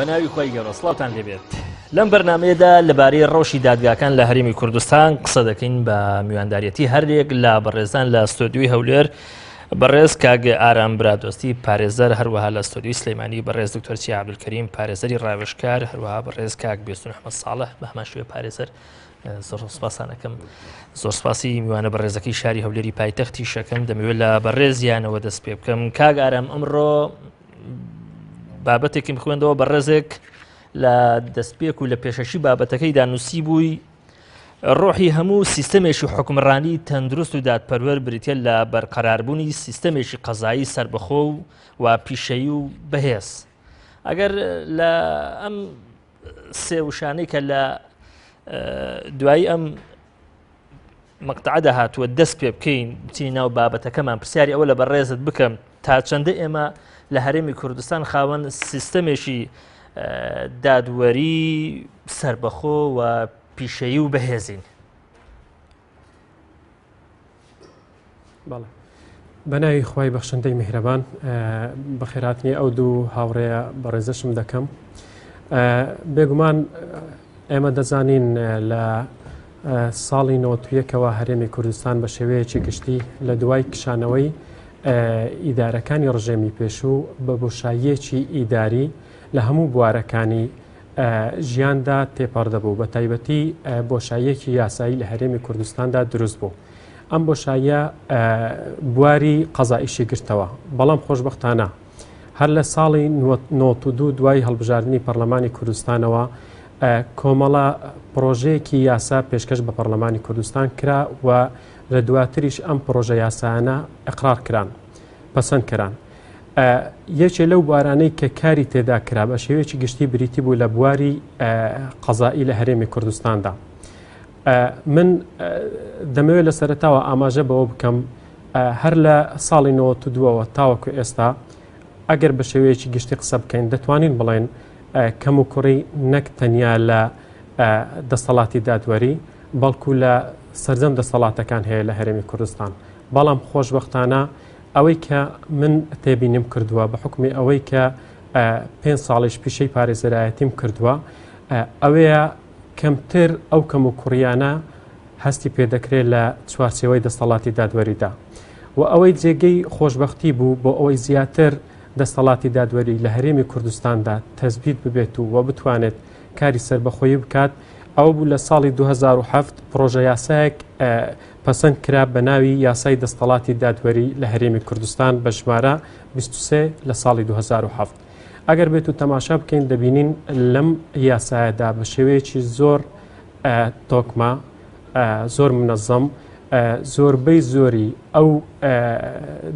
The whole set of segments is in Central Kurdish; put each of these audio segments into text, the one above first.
بە ناوی خوای گەورە سڵاوتان لێبێت لەم بەرنمەیەدا لەبارەی ڕەوشی دادگاکان لە هەرێمی کوردستان قسە دەکەین بە میوانداریەتی هەرێک لە بەڕێزان لە ستۆدیوی هەولێر بەڕێز کاک ئارام برادۆستی پارێزەر هەروەها لە ستۆدیوی سلێمانی بەڕێز دکتۆر چیا عەبدولکەریم پارێزەری ڕاوێژکار هەروەها بەڕێز کاک بێستون ئەحمەد ساڵح بە هەمان شێوە پارێزەر زۆر سپاسانەکەم زۆر سپاسی میوانە بەڕێزەکەی شاری هەولێری پایتەختی شەکەم دەمەوێت لە بەڕێزیانەوە دەست پێ بکەم کاک ئارام ئەمڕۆ بابەتێکم خوێندەوە بەڕێزێک لە دەستپێک و لە پێشەکی بابەتەکەیدا نووسی بووی ڕۆحی هەموو سیستەمێکی حکومڕانی تەندروست و دادپەروەر بریتە لە بەرقەراربوونی سیستەمێکی قەزایی سربەخۆ و و پیشەیی و بەهێز ئەگەر لە ئەم سێ وشانەی کە لە دوایی ئەم مەقتەعەدا هاتووە دەست پێ بکەین بچینە ناو بابەتەکەمان پرسیاری ئەوە لە بەڕێزت بکەم تا چەندە ئێمە لە هەرێمی کوردستان خاوەن سیستەمێکی دادوەری سربەخۆ و پیشەیی و بەهێزین. بەڵێ بە ناوی خوای بەخشندەی میهرەبان بەخێراتنی ئەو دوو هاوڕێیە بەڕێزەشم دەکەم بێگومان ئێمە دەزانین لە ساڵی نۆتویەکەوە هەرێمی کوردستان بە شێوەیەکی گشتی لە دوای کشانەوەی ئیدارەکانی ڕژێمی پێشوو بە بۆشاییەکی ئیداری لە هەموو بوارەکانی ژیاندا تێپەڕ دەبوو بە تایبەتی بۆشاییەکی یاسایی لە هەرێمی کوردستاندا دروست بوو. ئەم بۆشاییە بواری قەزائیشی گرتەوە، بەڵام خۆشبەختانە هەر لە ساڵی 92 دوای هەڵبژاردنی پەرلەمانی کوردستانەوە کۆمەڵە پرۆژەیەکی یاسا پێشکەش بە پەرلەمانی کوردستان کرا و لە دواتریش ئەم پرۆژە یاسایانە ئەقرار کران پەسەند کران. یەکێ لەو بوارانەی کە کاری تێدا کرا بە شێوەیەکی گشتی بریتی بوو لە بواری قەزایی لە هەرێمی کوردستاندا. من دەمەوێت لە سەرەتاوە ئاماژە بەوە بکەم هەر لە ساڵی 92ەوە تاوەکو ئێستا ئەگەر بە شێوەیەکی گشتی قسە بکەین دەتوانین بڵێن کەم و کوڕی نەک تەنیا لە دەسەڵاتی دادوەری بەڵکو لە سەرجەم دەسەڵاتەکان هەیە لە هەرێمی کوردستان بەڵام خۆشببختانە ئەوەی کە من تێبینیم کردووە بە حکومی ئەوەی کە پێ ساڵیش پیشەی پارێزەرایەتیم کردووە ئەوەیە کەمتر ئەو کەموکوڕییانە هەستی پێدەکرێت لە چوارچێوەی دەستەڵاتی دادوەریدا و ئەوەی جێگەی خۆشبەختی بوو بۆ ئەوەی زیاتر دەستەڵاتی دادوەری لە هەرێمی کوردستاندا تەزبیت ببێت و و بتوانێت کاری سەربەخۆیی بکات ئەوە بوو لە ساڵی 2007 پڕۆژە یاسایەک پەسەند کرا بە ناوی یاسای دەستەڵاتی دادوەری لە هەرێمی کوردستان بە ژمارە 23 لە ساڵی 2007. ئەگەر بێت و تەماشا بکەین دەبینین لەم یاسایەدا بە شێوەیەکی زۆر تۆکمە زۆر منەزەم زۆربەی زۆری ئەو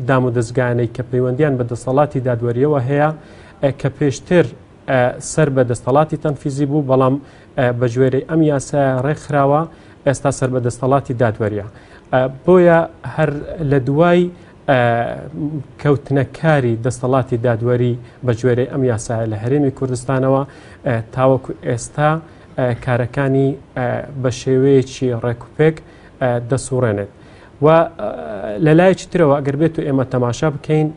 دام و دەستگانەی کە پەیوەندیان بە دەسەڵاتی دادوەریەوە هەیە کە پێشتر سەر بە دەستەڵاتی تەنفیزی بوو بەڵام بە گوێرەی ئەم یاسایە ڕێکخراوە ئێستا سەر بە دەستەڵاتی دادوەریە بۆیە هەر لە دوای کەوتنە کاری دەستەڵاتی دادوەری بە گوێرەی ئەم یاسایە لە هەرێمی کوردستانەوە تاوەکو ئێستا کارەکانی بە شێوەیەکی ڕێکوپێک دەسوڕێنێت و لە لایەکی ترەوە ئەگەر بێت و ئێمە تەماشا بکەین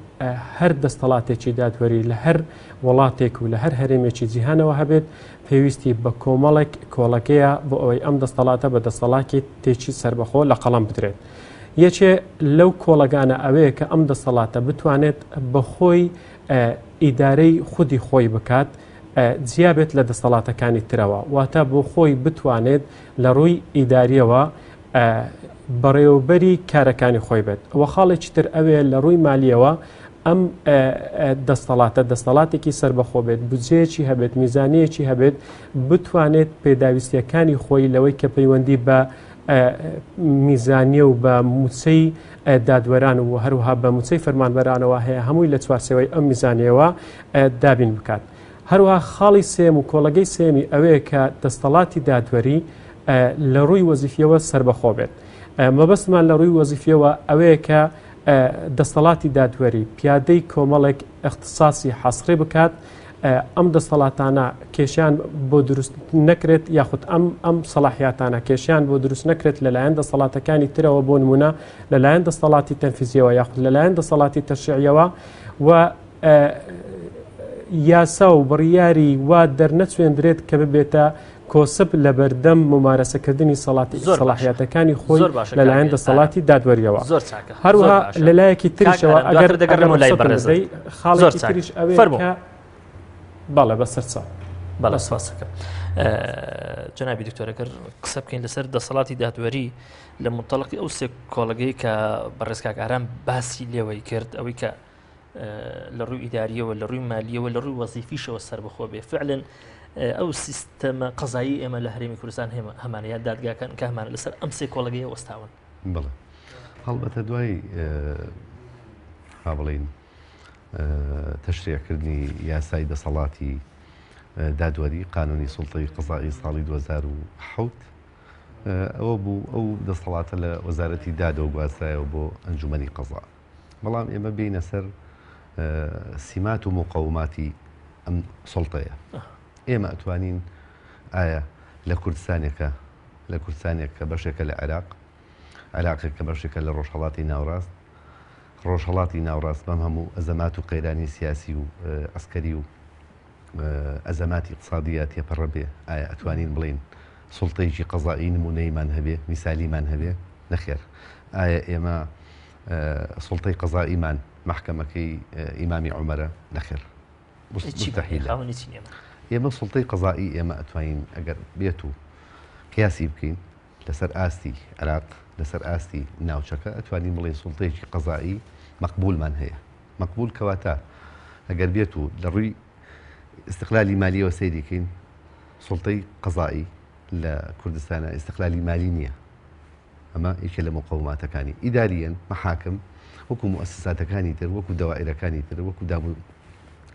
هەر دەستەڵاتێکی دادوەری لە هەر وڵاتێک و لە هەر هەرێمێکی جیهانەوە هەبێت پێویستی بە کۆمەڵێک کۆڵەکەیە بۆ ئەوەی ئەم دەستەڵاتە بە دەسەڵاکی تێکی سربەخۆ لە قەڵم بدرێت. یەکێ لەو کۆڵەگانە ئەوەیە کە ئەم دەسەڵاتە بتوانێت بەخۆی ئیدارەی خودی خۆی بکات جیا بێت لە دەسەڵاتەکانی ترەوە واتە بۆ خۆی بتوانێت لە ڕووی ئیداریەوە بەڕێوەبەری کارەکانی خۆی بێت وە خاڵێکی تر ئەوێ لە ڕووی مالیەوە ئەم دەستەڵاتە دەستەڵاتێکی سربەخۆ بێت بجێکی هەبێت میزانەیەکی هەبێت بتوانێت پێداویستیەکانی خۆی لەوەی کە پەیوەندی بە میزانیە و بە موچەی دادوەران و هەروها بە موچەی فەرمانبەرانەوە هەیە هەمووی لە چوارچێوەی ئەم میزانیەوە دابین بکات. هەروها خاڵی سێم و کۆڵەگەی سێمی ئەوەیە کە دەستەڵاتی دادوەری لە ڕووی وەزیفیەوە سربەخۆ بێت. مەبەستمان لە ڕووی وەزیفیەوە ئەوەیە کە دەستەڵاتی دادوەری پیادەی کۆمەڵێک اختصاصی حەسری بکات ئەم دەستەڵاتانە کێشیان بۆ دروست نەکرێت یاخود ئەم ئەم سەڵاحیاتانە کێشیان بۆ دروست نەکرێت لەلایەن دەسەڵاتەکانی ترەوە بۆ نمونە لەلایەن دەسەڵاتی تەنفیزیەوە یاخود لەلایەن دەسەڵاتی تەشریعیەوە و یاسا و بڕیاری وا دەرنەچوێندرێت کە ببێتە کۆسپ لەبەردەم ممارەسەکردنی سەڵاتی زۆر باشە. سەڵاحیاتەکانی خۆی زۆر باشە لەلایەن کاک دەسەڵاتی دادوەریەوە. زۆر چاکە. زۆر هەروەها باشە. لەلایەکی کاک تریشەوە ئارام ئەگەر دواتر ئەگەر دەگەڕێمەوە لای ڕوخسەتم بەڕێزت. بدەی زۆر خاڵێکی چاکە. تریش ئەوەیە فەرموو. کە بەڵێ بەسەرچاو. بەڵێ سپاسەکەم. جەنابی دکتۆر ئەگەر قسە بکەین لەسەر دەسەڵاتی دادوەری لە منتەڵقی ئەو سێ کۆڵەگەی کە بەڕێز کاک ئارام باسی لێوەی کرد ئەوەی کە لە ڕووی ئیداریەوە لە ڕووی مالیەوە لە ڕووی وەزیفیشەوە سربەخۆ بێ فعلن ئەو سیستەمە قەزایی ئێمە لە هەرێمی کوردستان هەمانە یا دادگاکان کە هەمانە لەسەر ئەم سێ کۆڵەگەیە وەستاون. بەڵێ هەڵبەتە دوای با بڵێین تەشریعکردنی یاسای دەسەڵاتی دادوەری قانونی سوڵتەی قەزایی ساڵی 2007 ئەوە بوو ئەو دەسەڵاتە لە وەزارەتی دادەوە گواسترایەوە بۆ ئەنجومەنی قەزا. بەڵام ئێمە بێینە سەر سیمات و مقەوماتی ئەم سوڵتەیە. ئێمە ئەتوانین ئایا لە کوردستانێکە لە کوردستانێک کە بەشێکە لە عێراق، عێراقێک کە بەشێکە لە ڕۆژهەڵاتی ناوڕاست، ڕۆژهەڵاتی ناوڕاست بەم هەموو ئەزەمات و قەیرانی سیاسی و عەسکەری و ئەزەماتی ئیقتسادییە تێپەڕە بێ، ئایا ئەتوانین بڵێین سوڵتەیەکی قەزایی نموونەییمان هەبێ، میسالیمان هەبێ؟ نەخێر. ئایا ئێمە سوڵتەی قەزاییمان مەحکەمەکەی ئیمامی عومەرە؟ نەخێر. مستحیلە. ئێمە سوڵتەی قەزایی ئێمە ئەتوانین ئەگەر بێت و قیاسی بکەین لەسەر ئاستی عێراق، لەسەر ئاستی ناوچەکە ئەتوانین بڵێین سوڵتەیەکی قەزایی مەقبوولمان هەیە. مەقبول کەواتە ئەگەر بێت و لە ڕووی ئیستقلالی مالیەوە سەیری کەین سوڵتەی قەزایی لە کوردستانە ئیستقلالی مالی نییە. ئەمە یەکێ لە مقەوماتەکانی ئیداریەن مەحاکم وەکو موئەسساتەکانی تر وەکو دەوائرەکانی تر وەکو دام و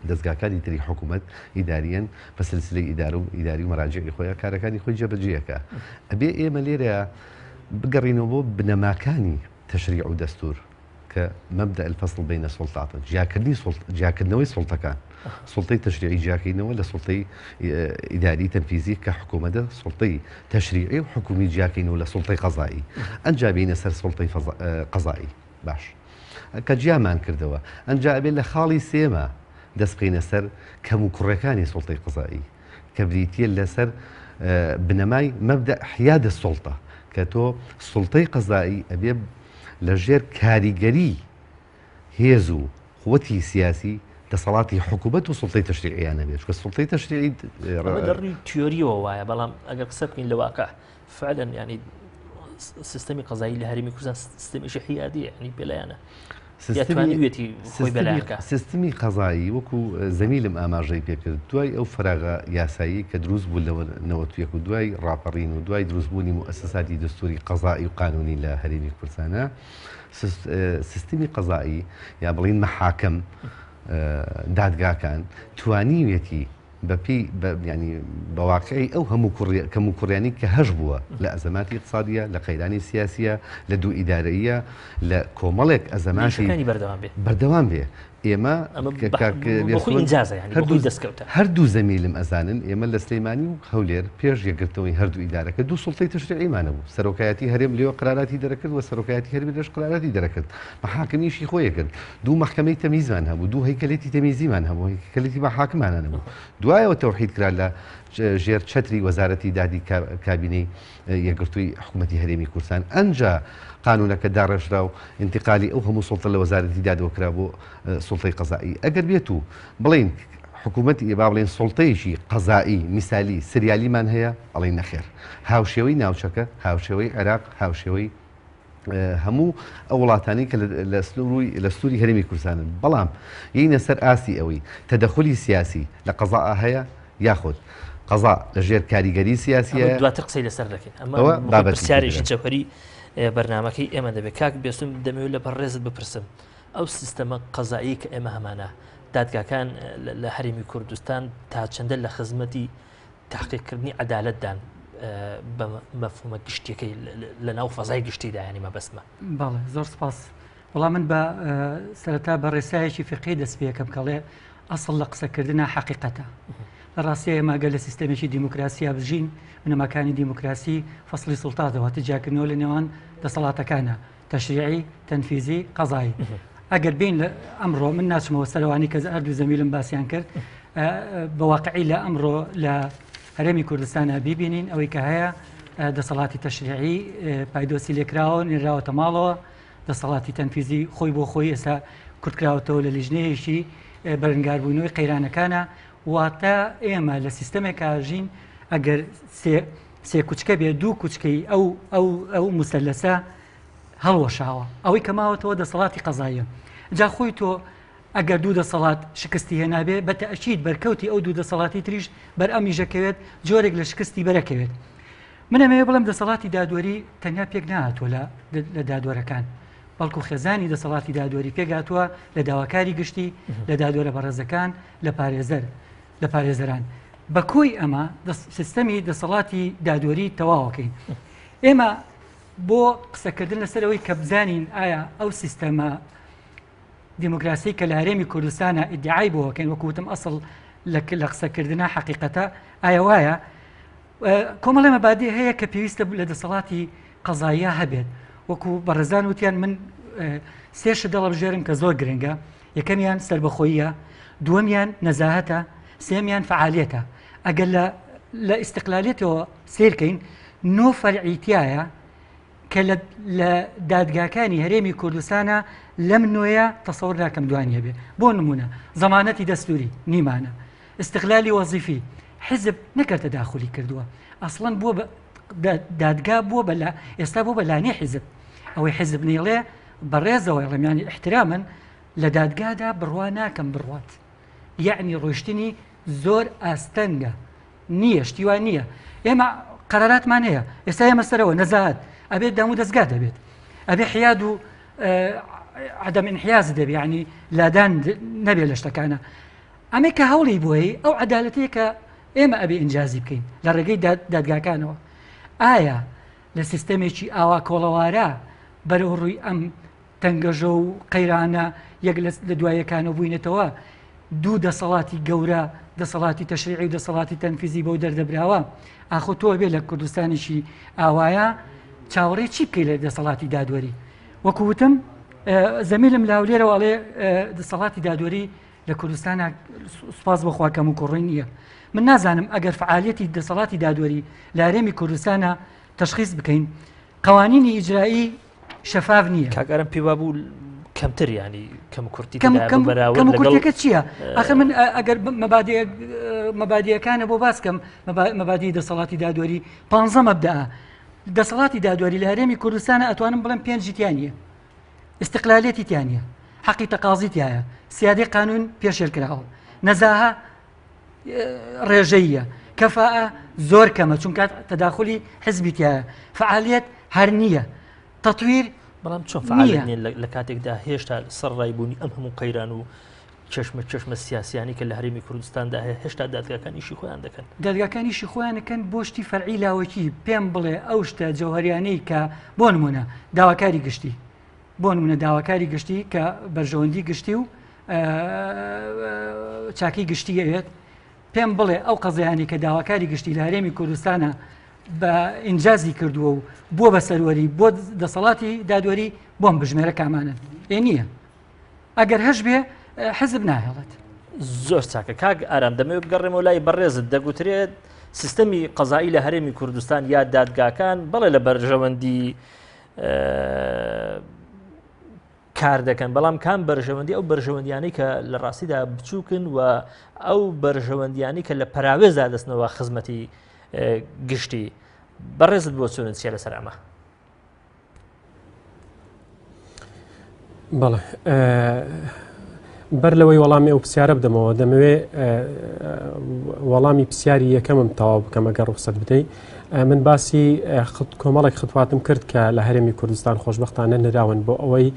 دەزگاکانی تری حکوومەت ئیداریەن بە سلسلەی ئیدارە و ئیداری و مەراجعی خۆیان کارەکانی خۆی جێبەجێەکە ئەبێ ئێمە لێرە بگەڕینەوە بۆ بنەماکانی تەشریع و دەستور کە مبدأ الفصل بین السلطات جیاکردنی سوڵت جیاکردنەوەی سوڵتەکان سوڵتەی تەشریعی جیاکەینەوە لە سوڵتەی ئیداری تەنفیزی کە حکوومەتە سوڵتەی تەشریعی و حکومی جیاکەینەوە لە سوڵتەی قەزایی ئەنجا بینە سەر سوڵتەی قەزایی باش کە جیامان کردەوە ئەنجا ئەبێت لە خاڵی سێمە دەست بخەینە سەر کەم و کوڕەکانی سوڵتەی قەزایی کە بریتییە لەسەر بنەمای مەبدەء حیاد السلطە کە تۆ سوڵتەی قەزایی ئەبێ لە ژێر کاریگەری هێز و قوتی سیاسی دەسەڵاتی حکوومەت و سوڵتەی تەشریعیان نەبێت چونکە سوڵتەی تەشریعی لە ڕووی تیۆریەوە وایە بەڵام ئەگەر قسە بکەین لە واقع فعلا ینی سیستەمی قەزایی لە هەرێمی کوردستان سیستەمێکی حیادیە ینی بێلایەنە سیستمی قەزایی وەکو زەمیلم ئاماژەی پێکرد دوای ئەو فەراغە یاسایی کە دروست بوو لە 91 و دوای ڕاپەڕین و دوای دروستبوونی موئەسەساتی دەستوری قەزایی و قانونی لە هەرێمی کوردستانە سیستمی قەزایی یا بڵین مەحاکم دادگاکان توانیویەتی بە پێی بە یانی بە واقعی ئەو هەموو کوڕی کەم و کوڕیانی کە هەش بووە لە ئەزەماتی ئیقتسادیە لە قەیرانی سیاسیە لە دوو ئیدارەییە لە کۆمەڵێک ئەزەماتی ئیشەکانی بەردەوام بێ بەردەوام بێ ئێمە ئەمە کە بە کاک بۆ خۆی بێسوون ئینجازە یانی بۆ هەردوو خۆی دەستکەوتە. هەردوو زەمیلم ئەزانن ئێمە لە سلەیمانی و هەولێر پێش یەکگرتنەوەی هەردوو ئیدارەکە دوو سوڵتەی تەشریعیمان هەبوو سەرۆکایەتی هەرێم لێوە قەراراتی دەرەکرد و سەرۆکایەتی هەرێم لێش قەراراتی دەرەکرد مەحاکم ئیشی خۆی ئەکرد دوو مەحکەمەی تەمیزمان هەبوو دوو هەیکەلێتی تەمیزیمان هەبوو هەیکەلێتی مەحاکمانە نەبوو دوایەوە تەوحید کرا لە ژێر چەتری وەزارەتی دادی کابینەی یەکگرتووی حکوومەتی هەرێمی کوردستان ئەنجا قانونەکە داڕێژرا و انتقالی ئەو هەموو سوڵتە لە وەزارەتی دادەوە کرا بۆ سوڵتەی قەزایی ئەگەر بێت و بڵین حکوومەتی با بڵێن سوڵتەیەکی قەزایی میسالی سریالیمان هەیە ئەڵێن نەخێر هاوشێوەی ناوچەکە هاوشێوەی عێراق هاوشێوەی هەموو ئەو وڵاتانەی کە لە سنووری لە سنووری هەرێمی کوردستانن بەڵام یینە سەر ئاستی ئەوەی تەدەخولی سیاسی لە قەزا هەیە یاخود قەزا لە ژێر کاریگەری سیاسیە دواتر قسەی لەسەر دەکەین ئەمە بابەتی پرسیارێکی جەوهەری بەرنمەکەی ئێمە دەبێت کاک بێسم دەمەوێت لە بەڕێزت بپرسم ئەو سیستەمە قەزایی کە ئێمە هەمانە دادگاکان لە هەرێمی کوردستان تا چەندە لە خزمەتی تحقیقکردنی عەدالەتدان بە مەفهومە گشتیەکەی لە ناو فەزای گشتیدا ینی مەبەستمە. بەڵێ زۆر سپاس. وەڵا من بە سەرەتا بە ڕێسایەکی فیقهی دەست پێ ئەکەم کەڵێ ئەسڵ لە قسەکردنا حەقیقەتە. لە ڕاستیە ئێمە گەر لە سیستەمێکی دیموکراسیا بژین بنەماکانی دیموکراسی فەسڵی سوڵتاتە واتە جیاکردنەوە لە نێوان دەسەڵاتەکانە تەشریعی، تەنفیزی، قەزایی. ئەگەر بین لە ئەمڕۆ من ناچمەوە سەرەوانی کە هەردوو زەمیلم باسیان کرد. بە واقعی لە ئەمڕۆ لە هەرێمی کوردستانە بیبینین ئەوەی کە هەیە دەسەڵاتی تەشریعی پایدۆسی لێکراوە نێراوەتە ماڵەوە دەسەڵاتی تەنفیزی خۆی بۆ خۆی ئێستا کورتکراوەتەوە لە لیژنەیەکی بەرەنگاربوونەوەی قەیرانەکانە واتە ئێمە لە سیستەمێکا ژین ئەگەر سێ کوچکە بێ دوو کوچکەی ئەو ئەو ئەو مسەلەسە هەڵوەشاوە ئەوەی کە ماوەتەوە دەسەڵاتی قەزاییە جا خۆی تۆ ئەگەر دوو دەسەڵات شکستی هێنابێ بە تەئکید بەرکەوتی ئەو دوو دەسەڵاتی تریش بەر ئەمیژەکەوێت جۆرێک لە شکستی بەرەکەوێت من ئەمەوێ بڵێم دەسەڵاتی دادوەری تەنیا پێک نهاتوە لە دادوەرەکان بەڵکو خێزانی دەسەڵاتی دادوەری پێکهاتووە لە داواکاری گشتی لە دادوەرە بەڕێزەکان لە پارێزەر لە پارێزەران بە کۆی ئەمە سیستەمی دەسەڵاتی دادوەری تەواوەکەین ئێمە بۆ قسەکردن لەسەر ئەوەی کە بزانین ئایا ئەو سیستەمە دیموکراسی کە لە هەرێمی کوردستانە ئیدعای بۆکەین وەکوتم ئەسڵ لە قسەکردنە حقیقەتە ئایا وایە کۆمەڵی مەبادی هەیە کە پێویستە لە دەسەڵاتی قەزاییە هەبێت وەکو بەڕێزان وتیان من سێ شت دەڵەبژێرم کە زۆر گرنگە یەکەمیان سربەخۆییە دووەمیان نەزاهەتە سێمیان فعالیەتە ئەگەر لە لە ئیسیقلالێتەوە سیرکەین نۆ فەرعی تایە کە لە دادگاکانی هەرێمی کوردستانە لەم نوێیە تەسەور ناکەم دوانی هەبێ بۆ نمونە زەمانەتی دەستوری نیمانە ئیستغلالی وەزیفی حیزب نەکرد تەداخولی کردووە ئەسڵەن بووە بە دادگا بووە بە ئێستا بۆ بە لانی حیزب ئەوەی حیزب نیڵێ بەڕێزەوە ڕێمیانی احترامن لە دادگادا بڕوا ناکەم بڕوات یەعنی ڕۆشتنی زۆر ئاستەنگە نییە شتیوان نییە ئێمە قەراراتمان هەیە ئێستا ئێمە سەرەوە نەزات ئەبێت دام و دەستگا دەبێت ئەبێ حیاد و عدم انحیاز دەبێ ینی لادان نەبێت لە شتەکانە ئەمەی کە هەوڵی بۆی ئەو عەدالەتەیە کە ئێمە ئەبێ ئینجازی بکەین لە ڕێگەی دادگاکانەوە. ئایا لە سیستەمێکی ئاوا کۆڵەوارە بەرەو ڕووی ئەم تەنگەژە و قەیرانە یەک لە دوایەکانەوە بووینەتەوە دوو دەسەڵاتی گەورە دەسەڵاتی تەشریعی و دەسەڵاتی تەنفیزی بەو دەردەبراوە ئاخۆ تۆ بێ لە کوردستانێکی ئاوایە چاوەڕێ چی بکەی لە دەسەڵاتی دادوەری وەکو وتم زەمیلم لە هەولێرەوە ئەڵێ دەسەڵاتی دادوەری لە کوردستانا سوپاس بۆ خوا کەم و کوڕی نییە من نازانم ئەگەر فعالیەتی دەسەڵاتی دادوەری لە هەرێمی کوردستانە تەشخیص بکەین قوانینی ئیجرایی شەفاف نییە کاگەرم پێ وابوو کەمتر ینی کەم کورتی کەم کورتەکە چییە ئەخە من ئەگەر مەبادیەکانە بۆ باس کەم مەبادی دەسەڵاتی دادوەری پ مەبدا دەسەڵاتی دادوەری لە هەرێمی کوردستانە ئەتوانم بڵێم پێنجی تیانە ئیستقلالیەتی تیا نیە، حەقی تەقازی تیایە، سیادەی قانون پێشێل کراوە، نەزاهە ڕێژەییە، کەفاءە زۆر کەمە چونکە تەداخلی حزبی تیایە، فعالیەت هەر نییە، تەتویر بەڵام چۆن فعالیەت نییە لە کاتێکدا هێشتا سەر ڕایبوونی ئەم هەموو قەیران و چەشمە چەشمە سیاسیانی کە لە هەرێمی کوردستاندا هەیە هێشتا دادگاکان ئیشی خۆیان دەکەن. دادگاکان ئیشی خۆیان دەکەن بۆ شتی فەرعی لاوەکی پێم بڵێ ئەو شتە جەوهەریانەی کە بۆ نمونە داواکاری گشتی بۆ نمونە داواکاری گشتی کە بەرژەوەندی گشتی و چاکی گشتی ئەوێت پێم بڵێ ئەو قەزیانی کە داواکاری گشتی لە هەرێمی کوردستانە بە ئینجازی کردووە و بۆ بە سەروەری بۆ دەسەڵاتی دادوەری بۆم بژمێرە کامانن ئێ نییە ئەگەر هەش بێ حزب ناهێڵێت. زۆر چاکە کاک ئارام دەمەوێت بگەڕێمەوە لای بەڕێزت دەگوترێت سیستەمی قەزایی لە هەرێمی کوردستان یا دادگاکان بەڵێ لە بەرژەوەندی کار دەکەن بەڵام کام بەرژەوەندی ئەو بەرژەوەندیانەی کە لە ڕاستیدا بچووکن و ئەو بەرژەوەندیانی کە لە پەراوێزدا دەستنەوە خزمەتی گشتی بەڕێزت بۆ چونت چیە لەسەر ئەمە؟ بەڵێ بەر لەوەی وەڵامی ئەو پرسیارە بدەمەوە دەمەوێ وەڵامی پرسیاری یەکەمم تەواو بکەم ئەگەر ڕوخسەت بدەیت من باسی کۆمەڵێک خطواتم کرد کە لە هەرێمی کوردستان خۆشببختانە نراون بۆ ئەوەی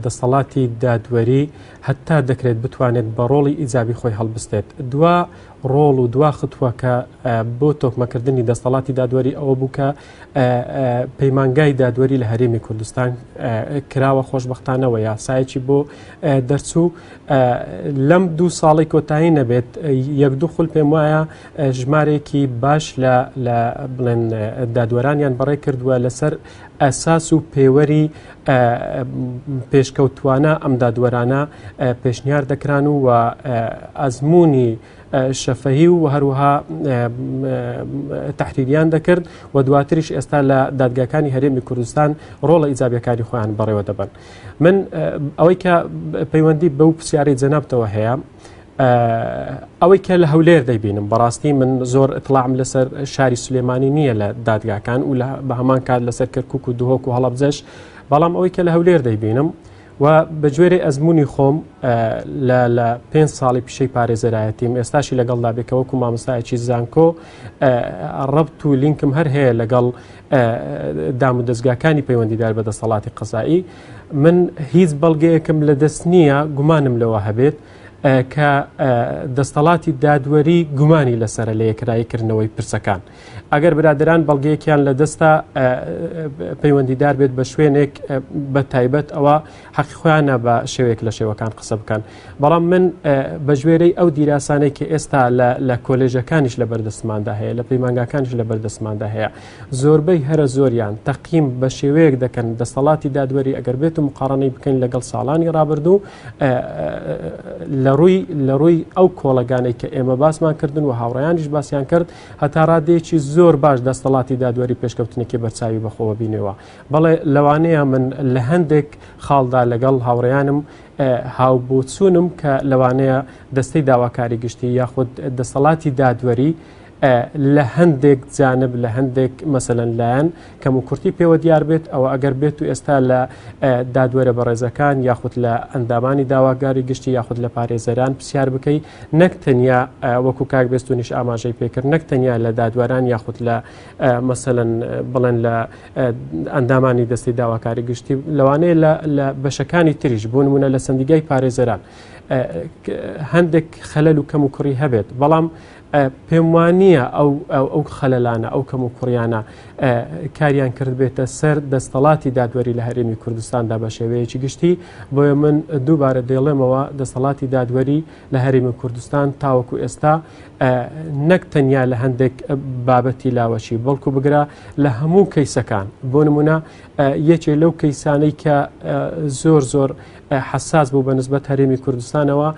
دەسەڵاتی دادوەری هەتا دەکرێت بتوانێت بە ڕۆڵی ئیجابی خۆی هەڵبستێت دوا ڕۆڵ و دوا خطوە کە بۆ تۆکمەکردنی دەسەڵاتی دادوەری ئەوە بوو کە پەیمانگای دادوەری لە هەرێمی کوردستان کراوە خۆشببختانەوە یاسایەکی بۆ دەرچوو لەم دوو ساڵی کۆتایی نەبێت یەک دوو خول پێم وایە ژمارێکی باش لە بڵێن دادوەرانیان بەڕێ کردووە لەسەر ئەساس و پێوەری پێشکەوتوانە ئەم دادوەرانە پێشنیار دەکران و ئەزمموی شەفەهی و هەروەها تحریریان دەکرد و دواتریش ئێستا لە دادگاکانی هەرێمی کوردستان ڕۆڵە ئیجابیەکانی خۆیان بەڕێوە دەبەن. من ئەوەی کە پەیوەندی بەو پرسیارەی جەنابتەوە هەیە ئەوەی کە لە هەولێر دەیبینم بەڕاستی من زۆر اطلاعم لەسەر شاری سلێمانی نییە لە دادگاکان و لە بە هەمان کات لەسەر کەرکک و دهۆک و هەڵەبجەش بەڵام ئەوەی کە لە هەولێر دەیبینم و بە گوێرەی ئەزمموی خۆم لە پێ ساڵی پیشەی پارێزەرایەتیم ئێستاشی لەگەڵدا بێ کە وەکو مامۆستایەکی زانکۆ ڕبت و لینکم هەر هەیە لەگەڵ دام و دەستگاکانی پەیوەندیدار بە دەسەڵاتی قەزایی من هیچ بەڵگەیەکم لە دەست نییە گومانم لەوە هەبێت کە دەستەڵاتی دادوەری گومانی لەسرە لە یەکرایی کردنەوەی پرسەکان ئەگەر برادران بەڵگەیەکیان لە دەستە پەیوەندیدار بێت بە شوێنێک بە تایبەت ئەوە حەقی خۆیانە بە شێوەیەک لە شێوەکان قسە بکەن بەڵام من بە گوێرەی ئەو دیراسانەی کە ئێستا لە کۆلێژەکانیش لە بەردەستماندا هەیە لە پەیمانگاکانیش لە بەردەستماندا هەیە زۆربەی هەرە زۆریان تەقیم بە شێوەیەک دەکەن دەسەڵاتی دادوەری ئەگەر بێت و مقاڕنەی بکەین لەگەڵ ساڵانی ڕابردوو لە ڕووی لە ڕووی ئەو کۆڵەگانەی کە ئێمە باسمان کردن و هاوڕیانیش باسیان کرد هەتا ڕادەیەکی زۆر باش دەستەڵاتی دادوەری پێشکەوتنێکی بەرچاوی بەخۆوە بینیوە بەڵێ لەوانەیە من لە هەندێک خاڵدا لەگەڵ هاوڕێیانم هاوبۆچوونم کە لەوانەیە دەستەی داواکاری گشتی یاخود دەسەڵاتی دادوەری لە هەندێک جانب لە هەندێک مەسەلەن لایەن کەم و کورتی پێوە دیار بێت ئەوە ئەگەر بێت و ئێستا لە دادوەرە بەڕێزەکان یاخود لە ئەندامانی داواگاری گشتی یاخود لە پارێزەران پرسیار بکەی نەک تەنیا وەکو کاک بێستونیش ئاماژەی پێکرد نەک تەنیا لە دادوەران یاخود لە مەسەلەن بڵێن لە ئەندامانی دەستی داواکاری گشتی لەوانەیە لە بەشەکانی تریش بۆ نمونە لە سندیگای پارێزەران هەندێک خەلەل و کەم و کوڕی هەبێت بەڵام پێم وانییە ئەو خەلەلانە ئەو کەم و کوڕیانە کاریان کردبێتە سەر دەستەڵاتی دادوەری لە هەرێمی کوردستاندا بە شێوەیەکی گشتی بۆیە من دووبارە دەیڵێمەوە دەسەڵاتی دادوەری لە هەرێمی کوردستان تاوەکو ئێستا نەک تەنیا لە هەندێک بابەتی لاوەچی بەڵکو بگرە لە هەموو کەیسەکان بۆ نمونە یەکێ لەو کەیسانەی کە زۆر زۆر حساس بوو بە نسبەت هەرێمی کوردستانەوە